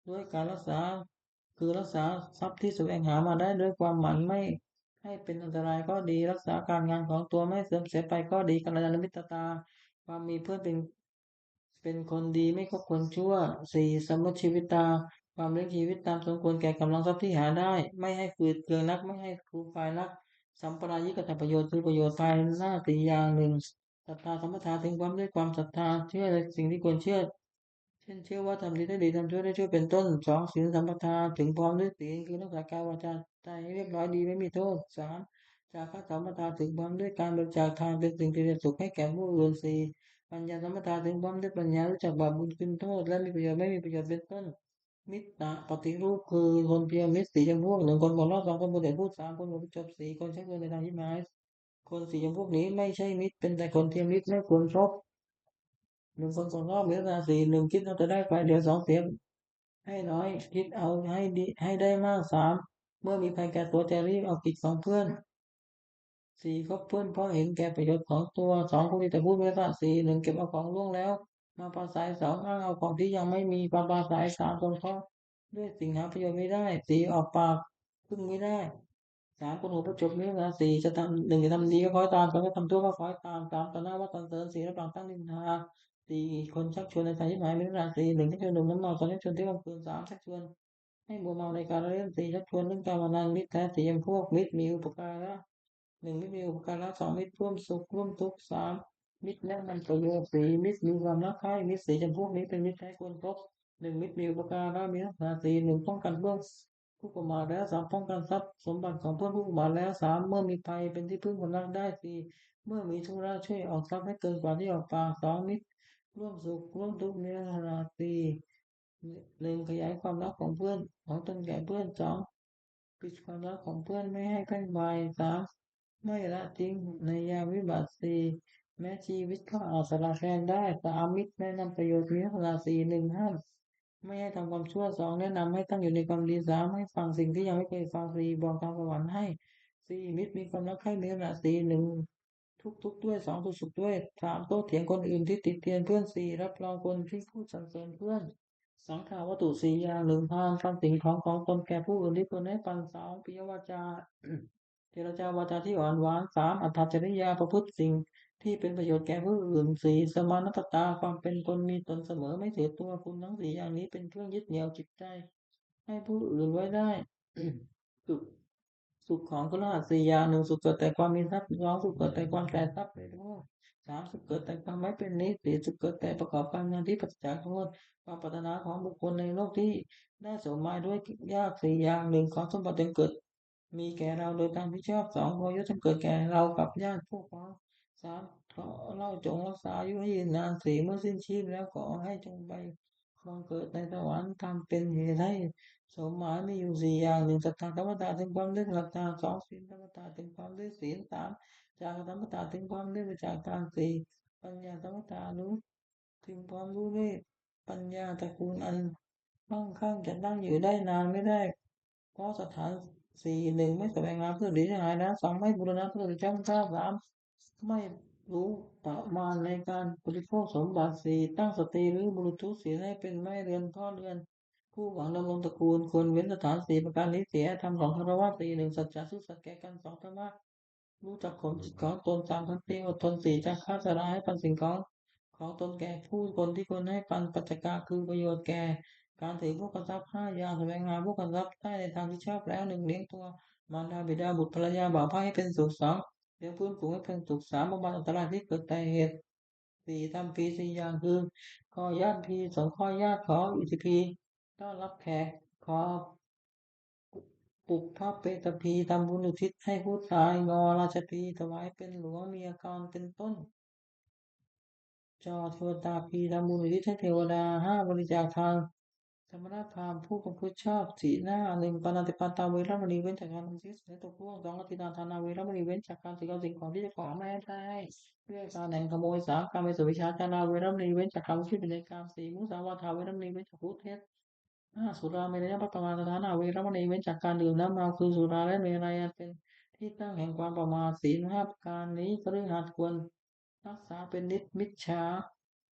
ດ້ວຍການຮັກສາ ຄືຮັກສາຊັບທີ່ສະແຫວງຫາມາໄດ້ດ້ວຍຄວາມໝັ່ນ, ໄມ່ໃຫ້ເປັນອັນຕະລາຍກໍດີ, ຮັກສາການງານຂອງຕົວໄມ່ເສື່ອມເສຍໄປກໍດີ, ກັນລະຍານມິດຕະຕາ, ຄວາມມີເພື່ອນເປັນ ເປັນຄົນດີ, ໄມ່ຄົບຄົນຊົ່ວ. ສີ່ ສຳມະຊີວິດຕາ, ຄວາມລ້ຽງຊີວິດຕາມສົມຄວນແກ່ກຳລັງຊັບທີ່ຫາໄດ້, ໄມ່ໃຫ້ຝືດເຄືອງໜັກ, ໄມ່ໃຫ້ຟູຝາຍໜັກ. ສຳປາລາຍິກະທຳປະໂຫຍດ ຄືປະໂຫຍດພາຍໃນສີ່ຢ່າງ. ໜຶ່ງ ສັດທາສຳປະທາ, ເຖິງພ້ອມດ້ວຍຄວາມສັດທາ, ເຊື່ອໃນສິ່ງທີ່ຄວນເຊື່ອ, ເຊັ່ນ ເຊື່ອວ່າທຳດີໄດ້ດີ, ທຳຊົ່ວໄດ້ຊົ່ວ ເປັນຕົ້ນ. ສອງ ສິນສຳປະທາ, ເຖິງພ້ອມດ້ວຍສິນ, ຄືຮັກສາກາຍວາຈາໃຈໃຫ້ຮຽບຮ້ອຍດີ, ໄມ່ມີໂທດ. ສາມ ຈາຄະສຳປະທາ, ເຖິງພ້ອມດ້ວຍການບໍລິຈາກທານ, ເປັນສິ່ງທີ່ເປັນສຸກໃຫ້ແກ່ຜູ້ອື່ນ. ສີ່ ປັນຍາສຳປະທາ, ເຖິງພ້ອມດ້ວຍປັນຍາ, ຮູ້ຈັກບາບບຸນຄຸນໂທດ ແລະ ມີປະໂຫຍດ ໄມ່ມີປະໂຫຍດ ເປັນຕົ້ນ. ມິດຕະປະຕິຮູບ ຄືຄົນທີ່ເປັນມິດ ສີ່ຈຳພວກ. ໜຶ່ງ ຄົນຫົວເລາະ, ສອງ ຄົນຜູ້ໃດຜູ້, ສາມ ຄົນບໍ່ປະຈົບ, ສີ່ ຄົນຊັກຊວນໃນທາງທີ່ໝາຍ. ຄົນສີ່ຈຳພວກນີ້ໄມ່ໃຊ່ມິດ, ເປັນແຕ່ຄົນທີ່ມິດໄມ່ຄວນຄົບ. ໜຶ່ງ ຄົນຄົນນອກມີລັກສະນະສີ່. ໜຶ່ງ ຄິດເອົາແຕ່ໄດ້ຝ່າຍດຽວ. ສອງ ເສຍໃຫ້ນ້ອຍ, ຄິດເອົາໃຫ້ດີ ໃຫ້ໄດ້ມາກ. ສາມ ເມື່ອມີໄພແກ່ຕົວ ຈະລີກເອົາກິດຂອງເພື່ອນ. ສີ່ ຄົບເພື່ອນເພາະເຫັນແກ່ປະໂຫຍດຂອງຕົວ. ສອງ ຜູ້ທີ່ຈະພູດມີລັກສະນະສີ່. ໜຶ່ງ ເກັບເອົາຂອງລ່ວງແລ້ວມາປາໄສ. ສອງ ອ້າງເອົາຂອງທີ່ຍັງໄມ່ມີມາປາໄສ. ສາມ ຄົນເພາະດ້ວຍສິ່ງຫາປະໂຫຍດໄມ່ໄດ້. ສີ່ ອອກປາກເພິ່ງໄມ່ໄດ້. ສາມ ຄົນຫົວປະຈົບມີລັກສະນະສີ່. ຈະທຳ ໜຶ່ງ ຈະທຳດີກໍຄ້ອຍຕາມ, ສອງ ຈະທຳຊົ່ວກໍຄ້ອຍຕາມ. ສາມ ຕໍ່ໜ້າວ່າສັນເສີນ, ສີ່ ຮັບຫຼັງຕັ້ງນິນທາ. ສີ່ ຄົນຊັກຊວນໃນທາງທີ່ໝາຍມີລັກສະນະສີ່. ໜຶ່ງ ຊັກຊວນໜຸ່ມນຳເມາ, ສອງ ຊັກຊວນທີ່ວ່າເກີນ. ສາມ ຊັກຊວນ ໃຫ້ມົວເມົາໃນການລະເຫຼັ້ນ. ສີ່ ຊັກຊວນເລື່ອງກາມະນັນ. ມິດແທ້ສີ່ຈຳພວກ. ມິດມີອຸປະກາລະ. ໜຶ່ງ ມິດມີອຸປະກາລະ. ສອງ ມິດຮ່ວມສຸກຮ່ວມທຸກ. ສາມ ມິດແນະນຳປະໂຫຍດ. ສີ່ ມິດມີຄວາມຮັກໃຄ່. ມິດສີ່ຈຳພວກນີ້ເປັນມິດແທ້ຄວນຄົບ. ໜຶ່ງ ມິດມີອຸປະກາລະ ມີລັກສະນະສີ່. ໜຶ່ງ ປ້ອງກັນເບື້ອງຜູ້ປະໝາດແລ້ວ. ສອງ ປ້ອງກັນຊັບສົມບັດຂອງເພື່ອນຜູ້ປະໝາດແລ້ວ. ສາມ ເມື່ອມີໄພເປັນທີ່ເພິ່ງຄວນຮັກໄດ້. ສີ່ ເມື່ອມີທຸລະຊ່ວຍອອກຊັບໃຫ້ເກີນກວ່າທີ່ອອກປາກ. ສອງ ມິດຮ່ວມສຸກຮ່ວມທຸກ ມີລັກສະນະສີ່. ໜຶ່ງ ຂະຫຍາຍຄວາມຮັກຂອງເພື່ອນ ຂອງຕົນແກ່ເພື່ອນ. ສອງ ປິດຄວາມລັບຂອງເພື່ອນໄມ່ໃຫ້ແຜ່ນໄຫວ. ສາມ ໄມ່ລະຖິ້ມໃນຍາມວິບັດ. ສີ່ ແມ້ຊີວິດກໍອາດສະລະແຄນໄດ້. ສາມ ມິດແນະນຳປະໂຫຍດ ມີລັກສະນະສີ່. ໜຶ່ງ ຫ້າມໄມ່ໃຫ້ທຳຄວາມຊົ່ວ. ສອງ ແນະນຳໃຫ້ຕັ້ງຢູ່ໃນຄວາມດີ. ສາມ ໃຫ້ຟັງສິ່ງທີ່ຍັງໄມ່ເຄີຍຟັງ. ສີ່ ບອກທາງສະຫວັນໃຫ້. ສີ່ ມິດມີຄວາມຮັກໃຄ່ ມີລັກສະນະສີ່. ໜຶ່ງ ທຸກທຸກດ້ວຍ. ສອງ ທຸກສຸກດ້ວຍ. ສາມ ໂຕ້ຖຽງຄົນອື່ນທີ່ຕິຕຽນເພື່ອນ. ສີ່ ຮັບຮອງຄົນທີ່ພູດສັນເສີນເພື່ອນ. ສັງຂາວັດຖຸສີ່ຢ່າງ. ໜຶ່ງ ທ່ານ ທຳສິ່ງຂອງຂອງຕົນແກ່ຜູ້ອື່ນທີ່ຄວນໃຫ້ປັນ. ສອງ ປິຍະວາຈາ ເຈລະຈາວາຈາທີ່ອ່ອນຫວານ. ສາມ ອັດຖະຈະລິຍາ ປະພຶດສິ່ງທີ່ເປັນປະໂຫຍດແກ່ຜູ້ອື່ນ. ສີ່ ສະມານະຕະຕາ ຄວາມເປັນຕົນມີຕົນສະເໝີ ໄມ່ຖືຕົວ. ຄຸນທັງສີ່ຢ່າງນີ້ເປັນເຄື່ອງຍຶດໜຽວຈິດໃຈໃຫ້ຜູ້ອື່ນໄວ້ໄດ້. ສຸກ ສຸກຂອງຄົນລະສີ່ຢ່າງ. ໜຶ່ງ ສຸກເກີດແຕ່ຄວາມມີຊັບ. ສອງ ສຸກເກີດແຕ່ຄວາມແຕກຊັບໃນໂລກ. ສາມ ສຸກເກີດແຕ່ຄວາມໄມ່ເປັນໜີ້. ສີ່ ສຸກເກີດແຕ່ປະກອບການງານທີ່ປາສະຈາກໂທດ. ຄວາມປາດຖະໜາຂອງບຸກຄົນໃນໂລກທີ່ໄດ້ໂສມາຍດ້ວຍຍາກສີ່ຢ່າງ. ໜຶ່ງ ຂອງສົມບັດຈົງເກີດມີແກ່ເຮົາໂດຍການຜິດຊອບ. ສອງ ໂພຍະຈົງເກີດແກ່ເຮົາກັບຍາດຜູ້ຄອງ. ສາມ ຂໍເຮົາຈົ່ງຮັກສາອາຍຸໃຫ້ຍືນນານ. ສີ່ ເມື່ອສິ້ນຊີບແລ້ວ ຂໍໃຫ້ຈົ່ງໄປ ບັງເກີດໃນສະຫວັນ. ທຳເປັນເຫດໃຫ້ສົມໝາຍມີຢູ່ສີ່ຢ່າງ. ໜຶ່ງ ສັດທາທຳມະດາເຕັມຄວາມດ້ວຍສັດທາ. ສອງ ສິນທຳມະດາເຕັມຄວາມດ້ວຍສິນ. ສາມ ຈາຄະທຳມະດາເຕັມຄວາມດ້ວຍປະຈັກທານ. ສີ່ ປັນຍາທຳມະດາ ຮູ້ເຖິງຄວາມຮູ້ດ້ວຍປັນຍາ. ຕະກູນອັນໝັ້ງຄັ່ງຈະຕັ້ງຢູ່ໄດ້ນານໄມ່ໄດ້ ເພາະສະຖານ. ສີ່ ໜຶ່ງ ໄມ່ສະແຫວງຫາເພື່ອດີໃຫ້ຫາຍນາ. ສອງ ໄມ່ບູລະນະເພື່ອຈຳຊາດ. ສາມ ໄມ່ຮູ້ປະມານໃນການບໍລິໂພກສົມບັດ. ສີ່ ຕັ້ງສະຕຣີ ຫຼື ບຸລຸດທຸສິນໃຫ້ເປັນໄມ້ເຮືອນເພາະເຮືອນ ຜູ້ຫວັງດຳລົງຕະກູນ ຄວນເວັ້ນສະຖານ. ສີ່ ປະການນີ້ເສຍ ທຳຂອງຄາລະວາດ. ສີ່ ໜຶ່ງ ສັດຈະ ຊື່ສັດແກ່ກັນ. ສອງ ທຳມະ ຮູ້ຈັກຂົງຈິດຂອງຕົນ. ສາມ ຂັນຕິ ອົດທົນ. ສີ່ ຈາຄະ ສະຫຼະໃຫ້ປັນສິ່ງຂອງຂອງຕົນແກ່ຜູ້ຄົນທີ່ຄວນໃຫ້ປັນ. ປັດຈະກະ ຄືປະໂຫຍດແກ່ການຖືໂພກະຊັບ. ຫ້າ ຢ່າສະແຫວງຫາໂພກະຊັບ ໃຊ້ໃນທາງທີ່ຊອບແລ້ວ. ໜຶ່ງ ລ້ຽງຕົວມານດາບິດາ ບຸດ ພັນລະຍາ ບ່າວໃພ້ໃຫ້ເປັນສຸກ. ສອງ ລ້ຽງເພື່ອນຝູງໃຫ້ເປັນສຸກ. ສາມ ບຳບັດອັນຕະລາຍທີ່ເກີດແຕ່ເຫດ. ສີ່ ທຳຜິດສີ່ຢ່າງ ຄື ຂໍຍາດພີ ສົງເຄາະຍາດ, ຂໍອິດທິພີ ຕ້ອນຮັບແຂກ, ຂໍ ປຸບພະເປຕະພີ ທຳບຸນອຸທິດໃຫ້ຜູ້ຕາຍ, ງໍຣາຊະພີ ຖວາຍເປັນຫຼວງ, ມີອາກອນເປັນຕົ້ນ, ຈໍເທວະຕາພີ ທຳບຸນອຸທິດໃຫ້ເທວະດາ. ຫ້າ ບໍລິຈາກທານ ສະມະນະພາມຜູ້ປະພຶດຊອບ. ສີ່ ໜ້າ ໜຶ່ງ ປານາຕິປາຕາ ເວລະມະນີ ເວັ້ນຈາກການທຳສິດໃນຕົວພວກ. ສອງ ອະທິນນາທານາ ເວລະມະນີ ເວັ້ນຈາກການຖືເອົາສິ່ງຂອງທີ່ເຈົ້າຂອງເອົາມາໃຫ້ໄດ້. ວິເວກຕາ ແໜງຂະໂມຍ. ສາມ ກາເມສຸມິດສາຈາລາ ເວລະມະນີ ເວັ້ນຈາກການປະພຶດຜິດໃນກາມ. ສີ່ ມຸສາວາທາ ເວລະມະນີ ເວັ້ນຈາກພູດເທັດ. ຫ້າ ສຸລາເມລະຍະປັດຕະວານະທານາ ເວລະມະນີ ເວັ້ນຈາກການດື່ມນ້ຳເມົາ ຄືສຸລາ ແລະ ເມໄລອັນເປັນທີ່ຕັ້ງແຫ່ງຄວາມປະໝາດ. ສິນຫ້າປະການນີ້ ຄະລືຫັດຄວນຮັກສາເປັນນິດ. ມິດສາ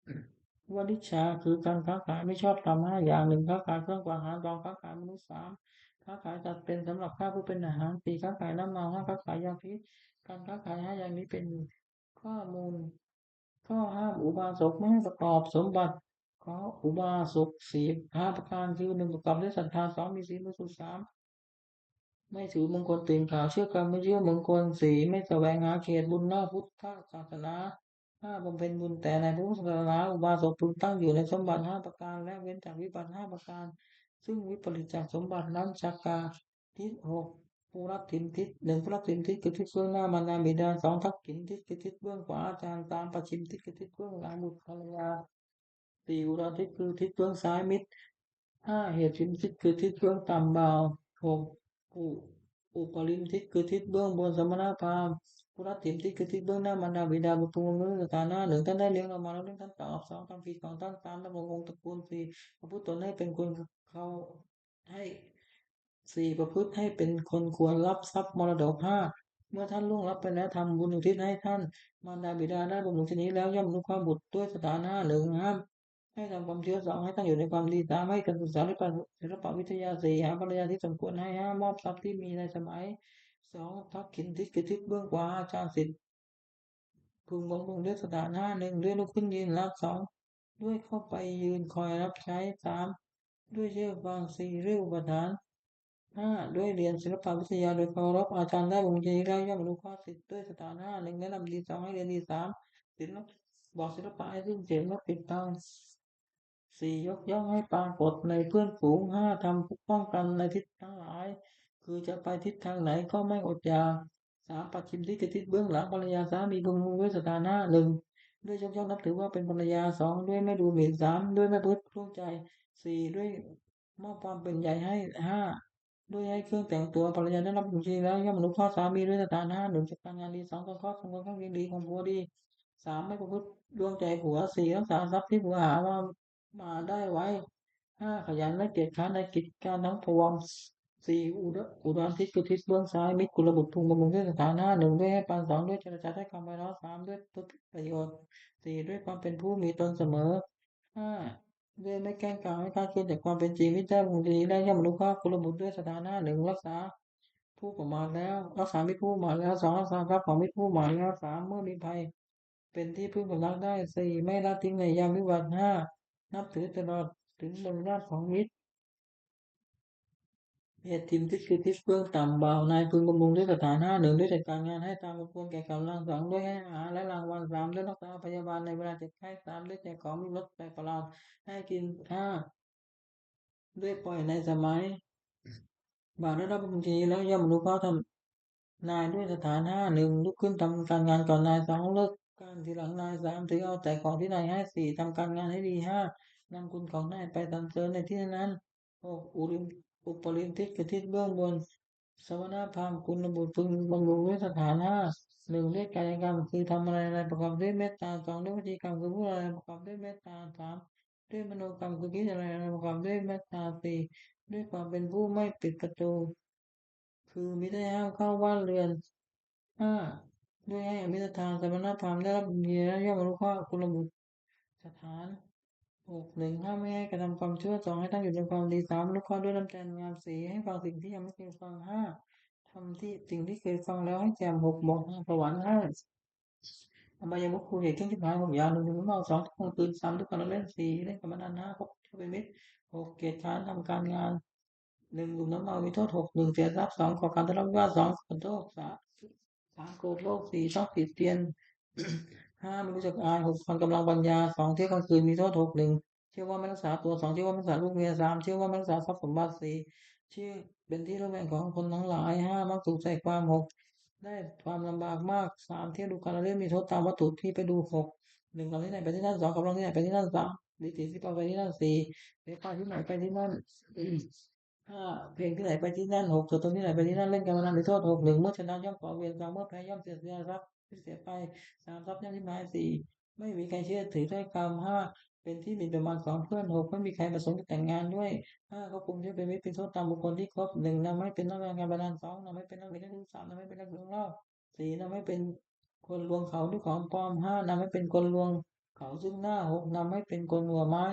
ວະລິດສາ ຄືການຄ້າຂາຍມິຊອບທຳຫ້າຢ່າງ: ໜຶ່ງ ຄ້າຂາຍເຄື່ອງກວາດຫານ, ສອງ ຄ້າຂາຍມະນຸດ, ສາມ ຄ້າຂາຍສັດເປັນສຳລັບຂ້າເພື່ອເປັນອາຫານ, ສີ່ ຄ້າຂາຍນ້ຳເມົາ, ຫ້າ ຄ້າຂາຍຢາພິດ. ການຄ້າຂາຍຫ້າຢ່າງນີ້ເປັນຂໍ້ມູນ ຂໍ້ຫ້າມອຸບາສົກບໍ່ໃຫ້ປະກອບສົມບັດຂອງອຸບາສົກສີ່ຫ້າປະການ ຄື ໜຶ່ງ ປະກອບດ້ວຍສັດທາ, ສອງ ມີສີບໍລິສຸດ, ສາມ ໄມ່ຖືມງຄົນຕີນຂາວ ເຊືອກກຳມະຍຸມງຄົນ, ສີ່ ໄມ່ສະແຫວງຫາເຂດບຸນນອກພຸດທະສາສະໜາ, ຫ້າ ບຳເພັນບຸນແຕ່ໃນພຸດທະສາສະໜາ. ອຸບາສົກເພິ່ງຕັ້ງຢູ່ໃນສົມບັດຫ້າປະການ ແລະ ເວັ້ນຈາກວິບັດຫ້າປະການ ຊຶ່ງວິປະລິດຈາກສົມບັດນັ້ນ ສັກກາທິດ ຫົກ ປຸລະຖິມທິດ ໜຶ່ງ ປຸລະຖິມທິດ ຄືທິດເບື້ອງໜ້າມານດາບິດາ, ສອງ ທັກຂິນທິດ ຄືທິດເບື້ອງຂວາອາຈານ, ສາມ ປະຊິມທິດ ຄືທິດເບື້ອງຫຼັງບຸດພັນລະຍາ, ສີ່ ອຸດອນທິດ ຄືທິດເບື້ອງຊ້າຍມິດ, ຫ້າ ເຫດສິມທິດ ຄືທິດເບື້ອງຕ່ຳບ່າວ, ຫົກ ອຸ ອຸປະລິມທິດ ຄືທິດເບື້ອງບົນສະມະນະພາມ, ປຸລະຖິມທິດ ຄືທິດເບື້ອງໜ້າມານດາບິດາ ບຸດເພິ່ງບຳລຸງສະຖານຫ້າ. ໜຶ່ງ ທ່ານໄດ້ລຽນອອກມາແລ້ວ ໜຶ່ງ ທ່ານຕອບ, ສອງ ທຳຜິດຂອງທ່ານ, ສາມ ດຳລົງຄົງຕະກູນ, ສີ່ ປະພຶດຕົນໃຫ້ເປັນຄົນເຄົາ ໃຫ້ ສີ່ ປະພຶດໃຫ້ເປັນຄົນຄວນຮັບຊັບມໍລະດົກ, ຫ້າ ເມື່ອທ່ານລ່ວງລັບໄປແລ້ວ ທຳບຸນອຸທິດໃຫ້ທ່ານ, ມານດາບິດາໄດ້ບຳລຸງຊະນິດແລ້ວ ຍ່ອມອະນຸເຄາະບຸດດ້ວຍສະຖານຫ້າ. ໜຶ່ງ ຫ້າມ ໃຫ້ທຳຄວາມຊົ່ວ, ສອງ ໃຫ້ຕັ້ງຢູ່ໃນຄວາມດີ, ສາມ ໃຫ້ການສຶກສາ ສິລະປະ ສິລະປະວິທະຍາ, ສີ່ ຫາພັນລະຍາທີ່ສົມຄວນໃຫ້, ຫ້າ ມອບຊັບທີ່ມີໃນສະໄໝ, ສອງ ທັກຂິນທິດ ຄືທິດເບື້ອງຂວາອາຈານສິດ ເພິ່ງບຳລຸງດ້ວຍສະຖານຫ້າ. ໜຶ່ງ ດ້ວຍລຸກຂຶ້ນຢືນ, ລະ ສອງ ດ້ວຍເຂົ້າໄປຢືນຄອຍຮັບໃຊ້, ສາມ ດ້ວຍເຊື່ອຟັງ, ສີ່ ດ້ວຍອຸປະຖານ, ຫ້າ ດ້ວຍລຽນສິລະປະວິທະຍາໂດຍເຄົາລົບອາຈານ, ໄດ້ບຳລຸງຊະນິດແລ້ວ ຍ່ອມອະນຸເຄາະສິດດ້ວຍສະຖານຫ້າ. ໜຶ່ງ ແນະນຳດີ, ສອງ ໃຫ້ລຽນດີ, ສາມ ສິລະ ບອກສິລະປະໃຫ້ສິ້ນເສຍແລະປິດບັງ, ສີ່ ຍົກຍ້ອງໃຫ້ປາກົດໃນເພື່ອນຝູງ, ຫ້າ ທຳປ້ອງກັນໃນທິດທັງຫຼາຍ ຄືຈະໄປທິດທາງໃດກໍໄມ່ອົດຢາກ, ສາມ ປັດຊິມທິດ ຄືທິດເບື້ອງຫຼັງພັນລະຍາ, ສາມ ມີເພິ່ງບຳລຸງດ້ວຍສະຖານຫ້າ. ໜຶ່ງ ດ້ວຍຍົກຍ້ອງນັບຖືວ່າເປັນພັນລະຍາ, ສອງ ດ້ວຍໄມ່ດູໝິ່ນ, ສາມ ດ້ວຍໄມ່ປະພຶດລ່ວງໃຈ, ສີ່ ດ້ວຍມອບຄວາມເປັນໃຫຍ່ໃຫ້, ຫ້າ ດ້ວຍໃຫ້ເຄື່ອງແຕ່ງຕົວ. ພັນລະຍາໄດ້ຮັບບຸນທີ່ແລ້ວ ຍ່ອມອະນຸເຄາະສາມີດ້ວຍສະຖານຫ້າ. ໜຶ່ງ ຈັດການງານດີ, ສອງ ການຄອບຄອງຄວາມເປັນດີຂອງຜົວດີ, ສາມ ໄມ່ປະພຶດລ່ວງໃຈຜົວ, ສີ່ ຮັກສາຊັບທີ່ຜົວຫາມາ ມາໄດ້ໄວ້, ຫ້າ ຂະຫຍັນ ແລະ ກຽດຄ້ານໃນກິດການທັງປວງ, ສີ່ ອຸດອນທິດ ຄືທິດເບື້ອງຊ້າຍມິດ, ກຸລະບຸດເພິ່ງບຳລຸງດ້ວຍສະຖານຫ້າ. ໜຶ່ງ ດ້ວຍໃຫ້ປານ, ສອງ ດ້ວຍເຈລະຈາດ້ວຍຄຳໄພເຣາະ, ສາມ ດ້ວຍຜົນປະໂຫຍດ, ສີ່ ດ້ວຍຄວາມເປັນຜູ້ມີຕົນສະເໝີ, ຫ້າ ດ້ວຍໄມ່ແກ້ງກາງໃຫ້ຄາດເຄື່ອນຈາກຄວາມເປັນຈິງ. ມິດໄດ້ບຳລຸງຊະນິດແລ້ວ ຍ່ອມອະນຸເຄາະກຸລະບຸດດ້ວຍສະຖານຫ້າ. ໜຶ່ງ ຮັກສາຜູ້ປະໝາດແລ້ວ, ຮັກສາມິດຜູ້ປະໝາດແລ້ວ, ສອງ ຮັກສາຊັບຂອງມິດຜູ້ປະໝາດແລ້ວ, ສາມ ເມື່ອມີໄພ ເປັນທີ່ເພິ່ງສຳນັກໄດ້, ສີ່ ໄມ່ລະຖິ້ງໃນຍາມວິບັດ, ຫ້າ ນັບຖືຕະຫຼອດເຖິງບັນຍາດຂອງມິດ. ເຫດທິມທິດ ຄືທິດເບື້ອງຕ່ຳບ່າວ, ນາຍເພິ່ງບຳລຸງດ້ວຍສະຖານຫ້າ. ໜຶ່ງ ດ້ວຍຈັດການງານໃຫ້ຕາມສົມຄວນແກ່ກຳລັງ, ສອງ ດ້ວຍໃຫ້ອາຫານ ແລະ ລາງວັນ, ສາມ ດ້ວຍຮັກສາພະຍາບານໃນເວລາເຈັບໄຂ້, ສາມ ດ້ວຍແຈກຂອງມີລົດແປກປະຫຼາດໃຫ້ກິນ, ຫ້າ ດ້ວຍປ່ອຍໃນສະໄໝ ບາດໄດ້ຮັບບຸນທີ່ນີ້ແລ້ວ ຍ່ອມອະນຸເຄາະທຳນາຍດ້ວຍສະຖານຫ້າ. ໜຶ່ງ ລຸກຂຶ້ນທຳການງານກ່ອນນາຍ, ສອງ ເລີກການທີຫຼັງນາຍ, ສາມ ຖືເອົາແຕ່ຂອງທີ່ນາຍໃຫ້, ສີ່ ທຳການງານໃຫ້ດີ, ຫ້າ ນຳຄຸນຂອງນາຍໄປສັນເສີນໃນທີ່ນັ້ນ. ຫົກ ອຸລິມ ອຸປະລິມທິດ ຄືທິດເບື້ອງບົນ ສະມະນະພາມ, ກຸນລະບຸດເພິ່ງບຳລຸງດ້ວຍສະຖານຫ້າ. ໜຶ່ງ ດ້ວຍກາຍກຳ ຄືທຳອະໄລໆປະກອບດ້ວຍເມດຕາ, ສອງ ດ້ວຍວະຈີກຳ ຄືພູດອະໄລໆປະກອບດ້ວຍເມດຕາ, ສາມ ດ້ວຍມະໂນກຳ ຄືຄິດອະໄລໆປະກອບດ້ວຍເມດຕາ, ສີ່ ດ້ວຍຄວາມເປັນຜູ້ໄມ່ປິດປະຕູ ຄືມິດໄດ້ຫ້າມເຂົ້າບ້ານເຮືອນ, ຫ້າ ດ້ວຍໃຫ້ອະມິດສະຖານ, ສະມະນະພາມ ໄດ້ຮັບບຸນທີ່ແລ້ວ ຍ່ອມອະນຸເຄາະກຸນລະບຸດສະຖານ. ຫົກ ໜຶ່ງ ຫ້າມໄມ່ໃຫ້ກະທຳຄວາມຊົ່ວ, ສອງ ໃຫ້ຕັ້ງຢູ່ໃນຄວາມດີ, ສາມ ອະນຸເຄາະດ້ວຍນ້ຳໃຈອັນງາມ, ສີ່ ໃຫ້ຟັງສິ່ງທີ່ຍັງບໍ່ເຄີຍຟັງ, ຫ້າ ທຳທີ່ ສິ່ງທີ່ເຄີຍຟັງແລ້ວໃຫ້ຈຳ, ຫົກ ບອກທາງສະຫວັນ, ຫ້າ ອະບາຍມຸກ ເຫດເຄື່ອງຊິບຫາຍຫົກຢ່າງ, ໜຶ່ງ ທຸກເມົາ, ສອງ ທຸກກາງຄືນ, ສາມ ທຸກການລະເວັ້ນ, ສີ່ ເລ່ນການພະນັນ, ຫ້າ ຄົບເທົ່າເປັນມິດ, ຫົກ ກຽດຄ້ານທຳການງານ, ໜຶ່ງ ດື່ມນ້ຳເມົາມີໂທດ, ຫົກ ໜຶ່ງ ເສຍຊັບ, ສອງ ກໍ່ການທະເລາະວິວາດ, ສອງ ສະເພາະໂທດ, ສາມ ໂກດໂລກ, ສີ່ ຕ້ອງຕິຕຽນ, ຫ້າ ບໍ່ຮູ້ຈັກອາຍ, ຫົກ ຜ່ອນກຳລັງປັນຍາ, ສອງ ທ່ຽວກາງຄືນມີໂທດ, ຫົກ ໜຶ່ງ ທ່ຽວວ່າໄມ່ຮັກສາຕົວ, ສອງ ທ່ຽວວ່າໄມ່ຮັກສາລູກເມຍ, ສາມ ທ່ຽວວ່າໄມ່ຮັກສາຊັບສົມບັດ, ສີ່ ທີ່ເປັນທີ່ໂລດແລ່ນຂອງຄົນທັງຫຼາຍ, ຫ້າ ມັກຖືກໃສ່ຄວາມ, ຫົກ ໄດ້ຄວາມລຳບາກມາກ, ສາມ ທ່ຽວດູການລະເລ່ນມີໂທດຕາມວັດຖຸທີ່ໄປດູ, ຫົກ ໜຶ່ງ ກຳທີ່ໄຫນໄປທີ່ນັ້ນ, ສອງ ກຳລັງທີ່ໄຫນໄປທີ່ນັ້ນ, ສາມ ດີຕີທີ່ເປົ່າໄປທີ່ນັ້ນ, ສີ່ ເສຍປ້າຍທີ່ໄຫນໄປທີ່ນັ້ນ, ຫ້າ ເພງທີ່ໄຫນໄປທີ່ນັ້ນ, ຫົກ ເສືອຕົນທີ່ໄຫນໄປທີ່ນັ້ນ, ເລ່ນການພະນັນມີໂທດ, ຫົກ ໜຶ່ງ ເມື່ອຊະນະຍ່ອມຂໍວຽນ, ສອງ ເມື່ອແພ້ຍ່ອມເສຍເສຍຊັບ ທີ່ເສຍໄປ, ສາມ ຊັບຍ່ອມທີ່ຫາຍ, ສີ່ ໄມ່ມີໃຄເຊື່ອຖືຖ້ອຍຄຳ, ຫ້າ ເປັນທີ່ໝິ່ນປະມາດຂອງເພື່ອນ, ຫົກ ໄມ່ມີໃຄປະສົງຈະແຕ່ງງານດ້ວຍ, ຫ້າ ຄອບຄຸມທີ່ເປັນມິດເປັນໂຊດຕາມບຸກຄົນທີ່ຄົບ, ໜຶ່ງ ນຳໃຫ້ເປັນນັກລຽນການພະນັນ, ສອງ ນຳໃຫ້ເປັນນັກເລນ, ສາມ ນຳໃຫ້ເປັນນັກລວງເຫຼົ້າ, ສີ່ ນຳໃຫ້ເປັນຄົນລວງເຂົາດ້ວຍຂອງປອມ, ຫ້າ ນຳໃຫ້ເປັນຄົນລວງ ເຂົາຊຶ່ງໜ້າຫົກ ນຳໃຫ້ເປັນກົນຫົວໄມ້.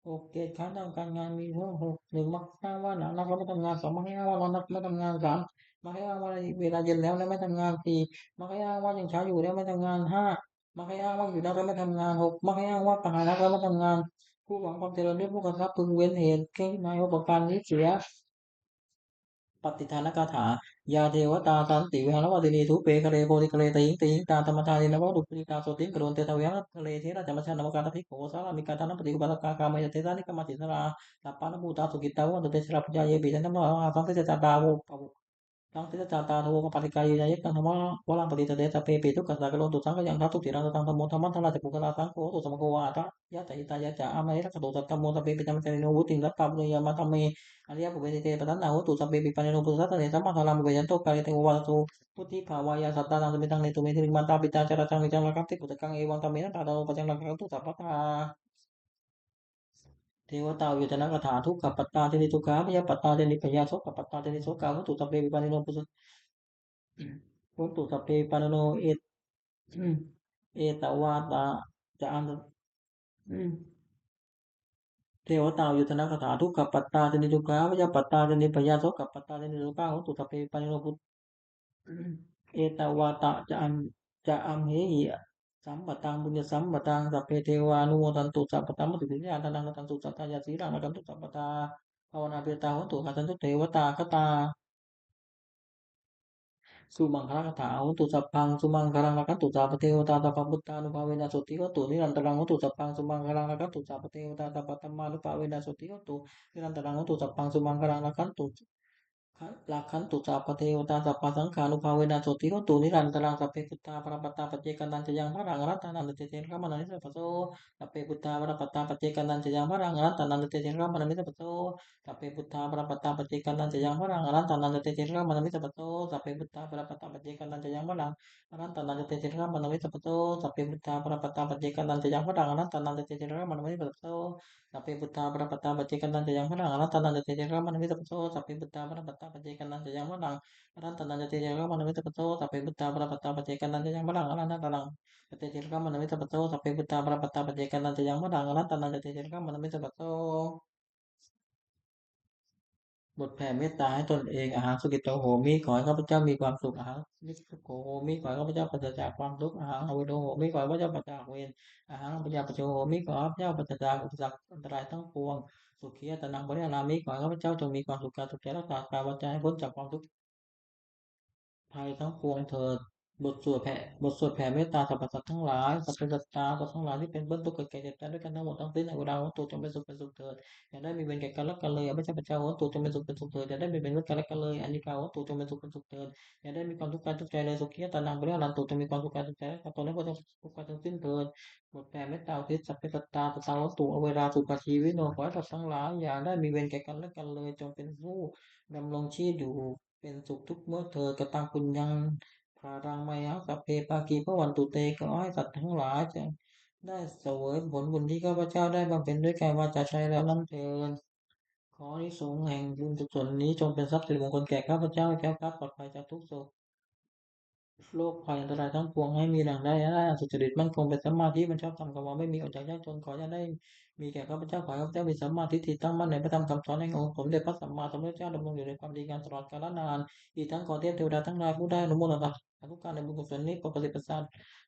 ຫົກ ເກດຄ້ານທາງການງານມີເພີ່ມ. ຫົກ ໜຶ່ງ ມັກໃຫ້ອ້າງວ່າໜາວນັກແລ້ວໄມ່ທຳງານ. ສອງ ມັກໃຫ້ອ້າງວ່າຮ້ອນນັກແລ້ວໄມ່ທຳງານ. ສາມ ມັກໃຫ້ອ້າງວ່າເວລາເຢັນແລ້ວແລ້ວໄມ່ທຳງານ. ສີ່ ມັກໃຫ້ອ້າງວ່າຍັງເຊົ້າຢູ່ແລ້ວໄມ່ທຳງານ. ຫ້າ ມັກໃຫ້ອ້າງວ່າຫິວໜັກແລ້ວໄມ່ທຳງານ. ຫົກ ມັກໃຫ້ອ້າງວ່າກະຫາຍໜັກແລ້ວໄມ່ທຳງານ. ຜູ້ຫວັງຄວາມຈະເລີນດ້ວຍໂພຄະຊັບ ເພິ່ງເວັ້ນເຫດແກ່ງໃນຫົກປະການນີ້ເສຍ. ປັດຕິທານະກາຖາ. ຢາເທວະຕາ ສັນຕິວິຫາລະວາສິນີ ທູປະເກເຣ ໂພທິເກເຣ ຕະຫິງ ຕະຫິງຕາ ທຳມະທານີ ນະວະວັດຖຸປູລິຕາ ໂສຕິງ ກະໂດນ ເຕທະວິຫາຣະເທເຣ ເຖລະຈາມະຊາ ນະວະກາທາພິກຂຸ ໂອສາລາມິກາ ທານະປະຕິອຸບາສະກາ ກາມາຍະເຖສາ ນິກາມາທິສາລາ ສັບປານະພູຕາ ສຸກິດຕາ ໂຫນຕຸ ເຕຊະລາ ປຸຍຍາ ເຢປິ ທະນະມະ ສັງເສສະຕາ ໂພ ສັງເສສະຕາ ໂທ ປະປະຕິກາ ເຢຍະຍັງ ທຳມະວະລັງ ປະຕິດສະເດ ສັບເພ ປິທຸກກະສາ ກະໂຣນຕຸ ສັງຄະຍັງ ທັດທຸ ທິລັງ ສະຕັງ ທຳໂມ ທຳມັນທະລາ ຈະປຸກຄະລາ ສັງໂຄ ໂຫຕຸ ສະມະໂຄ ວາທະ ຍະຕະຫິຕາ ຍະຈາ ອາມະເຮ ລັກຂະໂຕ ສັດທຳໂມ ສັບເພ ປິຕາ ມະຈາລີໂນ ວຸດຕິງ ລັດຕາ ປຸນຍາ ມາທຳເມ ອະລິຍະ ປຸເພ ນິເທ ປະທັນນາ ໂຫຕຸ ສັບເພ ປິປາເນໂນ ພຸດທະສາສະເນ ສຳມາທາຣາ ມຸເບຍັນໂຕ ກາເຣ ເຕໂກ ວາຊະໂຕ ພຸດທິພາວາຍາ ສັດຕານັງ ສະມິດທັງ ເນຕຸ ເມທິລິງ ມັນຕາ ປິຕາ ຈາລະຈັງ ນິຈັງ ລັກຂັນຕິ ປຸດຕະກັງ ເອວັງ ທຳເມນະ ຕາທາໂທ ປັດຍັງ ລັກຂັນຕຸ ສັບພະທາ. ເທວະຕາໂອຍະຕະນະກາຖາ. ທຸກຂະປັດຕາ ເທນະ ທຸກຂາ ພະຍາປັດຕາ ເທນະ ພະຍາ ໂສກະປັດຕາ ເທນະ ໂສກາ ໂຫຕຸ ສັບເພ ປິປາເນໂນ ໂຫຕຸ ສັບເພ ປິປາເນໂນ ເອ ເອຕະວາຕະ ຈະອັນ ເທວະຕາໂອຍະຕະນະກາຖາ. ທຸກຂະປັດຕາ ເທນະ ທຸກຂາ ພະຍາປັດຕາ ເທນະ ພະຍາ ໂສກະປັດຕາ ເທນະ ໂສກາ ໂຫຕຸ ສັບເພ ປິປາເນໂນ ເອຕະວາຕະ ຈະອັນ ຈະອັມເຫຫິ ສຳປະຕັງ ປຸນຍະສຳປະຕັງ ສັບເພເທວານຸໂມທັນຕຸ ສັບປະທຳມະສິດທິຍາທານັງ ລັກຂັນຕຸ ສັດທາຍາ ສີລັງ ລັກຂັນຕຸ ສັບປະທາ ພາວະນາພິວະຕາ ໂຫຕຸ ກາທັນຕຸ ເທວະຕາຄະຕາ ສຸມັງຄະລະກາຖາ. ໂຫຕຸ ສັບພັງ ສຸມັງຄະລັງ ລັກຂັນຕຸ ສັບພະເທວະຕາ ສັບພະບຸດທານຸພາເວນະ ໂສຕິໂຫຕຸ ນິລັນຕະລັງ ໂຫຕຸ ສັບພັງ ສຸມັງຄະລັງ ລັກຂັນຕຸ ສັບພະເທວະຕາ ສັບພະທຳມານຸພາເວນະ ໂສຕິໂຫຕຸ ນິລັນຕະລັງ ໂຫຕຸ ສັບພັງ ສຸມັງຄະລັງ ລັກຂັນຕຸ ລັກຂັນຕຸ ສັບພະເທວະຕາ ສັບພະສັງຄານຸພາເວນະ ໂສຕິໂຫຕຸ ນິລັນຕະລັງ ສັບເພ ພຸດທາ ບາລະປັດຕາ ປັດເຈການັນຈະຍັງ ບາລັງ ອະລັນຕານັນຈະເຕ ເທລະມະນາມິ ສັບພະໂສ ສັບເພ ພຸດທາ ບາລະປັດຕາ ປັດເຈການັນຈະຍັງ ບາລັງ ອະລັນຕານັນຈະເຕ ເທລະມະນາມິ ສັບພະໂສ ສັບເພ ພຸດທາ ບາລະປັດຕາ ປັດເຈການັນຈະຍັງ ບາລັງ ອະລັນຕານັນຈະເຕ ເທລະມະນາມິ ສັບພະໂສ ສັບເພ ພຸດທາ ບາລະປັດຕາ ປັດເຈການັນຈະຍັງ ບາລັງ ອະລັນຕານັນຈະເຕ ເທລະມະນາມິ ສັບພະໂສ ສັບເພ ພຸດທາ ບາລະປັດຕາ ປັດເຈການັນຈະຍັງ ບາລັງ ອະລັນຕານັນຈະເຕ ເທລະມະນາມິ ສັບພະໂສ ສັບເພ ພຸດທາ ບາລະປັດຕາ ປັດເຈການັນຈະຍັງ ບາລັງ ອະລັນຕານັນຈະເຕ ເທລະມະນາມິ ສັບພະໂສ ສັບເພ ພຸດທາ ບາລະປັດຕາ ປັດເຈການັນຈະຍັງ ບາລັງ ອະລັນຕານັນຈະເຕ ເທລະມະນາມິ ສັບພະໂສ ສັບເພ ພຸດທາ ບາລະປັດຕາ ປັດເຈການັນຈະຍັງ ບາລັງ ອະລັນຕານັນຈະເຕ ເທລະມະນາມິ ສັບພະໂສ ສັບເພ ພຸດທາ ບາລະປັດຕາ ປັດເຈການັນຈະຍັງ ບາລັງ ອະລັນຕານັນຈະເຕ ເທລະມະນາມິ ສັບພະໂສ ບົດແຜ່ເມດຕາໃຫ້ຕົນເອງ. ອະຫັງສຸກິໂຕໂຫມິ ຂໍໃຫ້ຂ້າພະເຈົ້າມີຄວາມສຸກ. ອະຫັງນິກສຸໂຂໂຫມິ ຂໍໃຫ້ຂ້າພະເຈົ້າປາສະຈາກຄວາມທຸກ. ອະຫັງອະເວໂຣໂຫມິ ຂໍໃຫ້ຂ້າພະເຈົ້າປາສະຈາກເວນ. ອະຫັງອະພະຍາປະໂຈໂຫມິ ຂໍໃຫ້ຂ້າພະເຈົ້າປາສະຈາກອຸປະສັກອັນຕະລາຍທັງປວງ. ສຸຂີອັດຕະນັງ ປະລິຫາຣາມິ ຂໍໃຫ້ຂ້າພະເຈົ້າຈົ່ງມີຄວາມສຸກກາຍສຸກໃຈ ຮັກສາກາຍວາຈາໃຫ້ພົ້ນຈາກຄວາມທຸກ ໄພທັງປວງເຖີດ. ບົດສວດແຜ່ ບົດສວດແຜ່ເມດຕາສຳລັບສັດທັງຫຼາຍ. ສັບເພສັດຕາ ສັດທັງຫຼາຍທີ່ເປັນເພື່ອນທຸກເກີດແກ່ເຈັບຕາຍດ້ວຍກັນທັງໝົດທັງສິ້ນ ອະເວລາໂຫນຕຸ ຈົ່ງເປັນສຸກເປັນສຸກເຖີດ. ຢ່າໄດ້ມີເວນແກ່ກັນແລະກັນເລີຍ. ອະປະຊາປະຊາໂຫນຕຸ ຈົ່ງເປັນສຸກເປັນສຸກເຖິງ. ຢ່າໄດ້ມີເວນເກີດແລະກັນເລີຍ. ອະນິກາໂຫນຕຸ ຈົ່ງເປັນສຸກເປັນສຸກເຖິງ. ຢ່າໄດ້ມີຄວາມທຸກກາຍທຸກໃຈເລີຍ. ສຸຂີອັດຕານັງ ປະລິຫາຣັນຕຸ ຈົ່ງມີຄວາມສຸກກາຍທຸກໃຈ ຮັກສາຕົນໃຫ້ພົ້ນຈາກທຸກກາຍທັງສິ້ນເທີ້ນ. ບົດແຜ່ເມດຕາອຸທິດ ສັບເພສັດຕາ ສັດທາໂຫນຕຸ ອະເວລາ ສຸຂາຊີວິໂນ ຂໍໃຫ້ສັດທັງຫຼາຍ ຢ່າໄດ້ມີເວນແກ່ກັນແລະກັນເລີຍ. ຈົ່ງເປັນຜູ້ດຳລົງຊີບຢູ່ເປັນສຸກທຸກເມື່ອເທີ້ນ. ກະຕັງປຸນຍັງ ພະລັງ ມະຫັງ ສັບເພພາກີ ພະວັນຕຸເຕ ຂໍໃຫ້ສັດທັງຫຼາຍຈະໄດ້ສະເຫວີຍຜົນບຸນທີ່ຂ້າພະເຈົ້າໄດ້ບຳເພັນດ້ວຍກາຍ ວາຈາ ໃຈແລ້ວນັ້ນເທີ້ນ. ຂໍອານິສົງແຫ່ງບຸນກຸສົນນີ້ ຈົ່ງເປັນຊັບສິລິມົງຄົນແກ່ຂ້າພະເຈົ້າ ແຄ້ວຄາດປອດໄພຈາກທຸກໂສກໂລກໄພອັນຕະລາຍທັງປວງ ໃຫ້ມີດັ່ງໄດ້ ໃຫ້ອັນສຸຈະລິດໝັ້ນຄົງ ເປັນສຳມາທິ ມັນຊອບທຳ ຄຳວ່າໄມ່ມີ ອອກຈາກຍາກຈົນ. ຂໍຢ່າໄດ້ມີແກ່ຂ້າພະເຈົ້າ. ຂໍໃຫ້ຂ້າພະເຈົ້າມີສຳມາທິທິ ຕັ້ງໝັ້ນໃນພະທຳຄຳສອນແຫ່ງອົງສົມເດັດພະສຳມາສຳພຸດທະເຈົ້າ ດຳລົງຢູ່ໃນຄວາມດີງາມຕະຫຼອດກາລະນານ. ອີກທັງຂໍເທບເທວະດາທັງຫຼາຍ ຜູ້ໄດ້ອະນຸໂມທະນາ ອານຸການໃນບຸນກຸສົນນີ້ ຂໍປະສິດປະສານ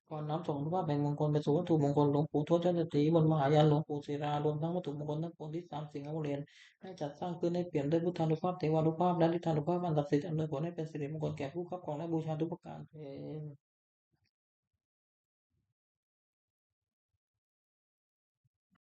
ຂໍນ້ອມສົ່ງອານຸພາບແຫ່ງມົງຄົນໄປສູ່ວັດຖຸມົງຄົນ ຫຼວງປູ່ທວດ ຍອດເສດຖີ ມົນມະຫາຍານ ຫຼວງປູ່ສິລາ ລວມທັງວັດຖຸມົງຄົນທັງປວງ ທີສາມ ສິງຫະວະເລນ ໃຫ້ຈັດສ້າງຂຶ້ນໃຫ້ປ່ຽມດ້ວຍພຸດທານຸພາບ ເທວານຸພາບ ແລະ ລິດທານຸພາບອັນສັກສິດ ອຳນວຍຜົນໃຫ້ເປັນສິລິມົງຄົນແກ່ຜູ້ຄອບຄອງ ແລະ ບູຊາທຸກປະການເທີ້ນ.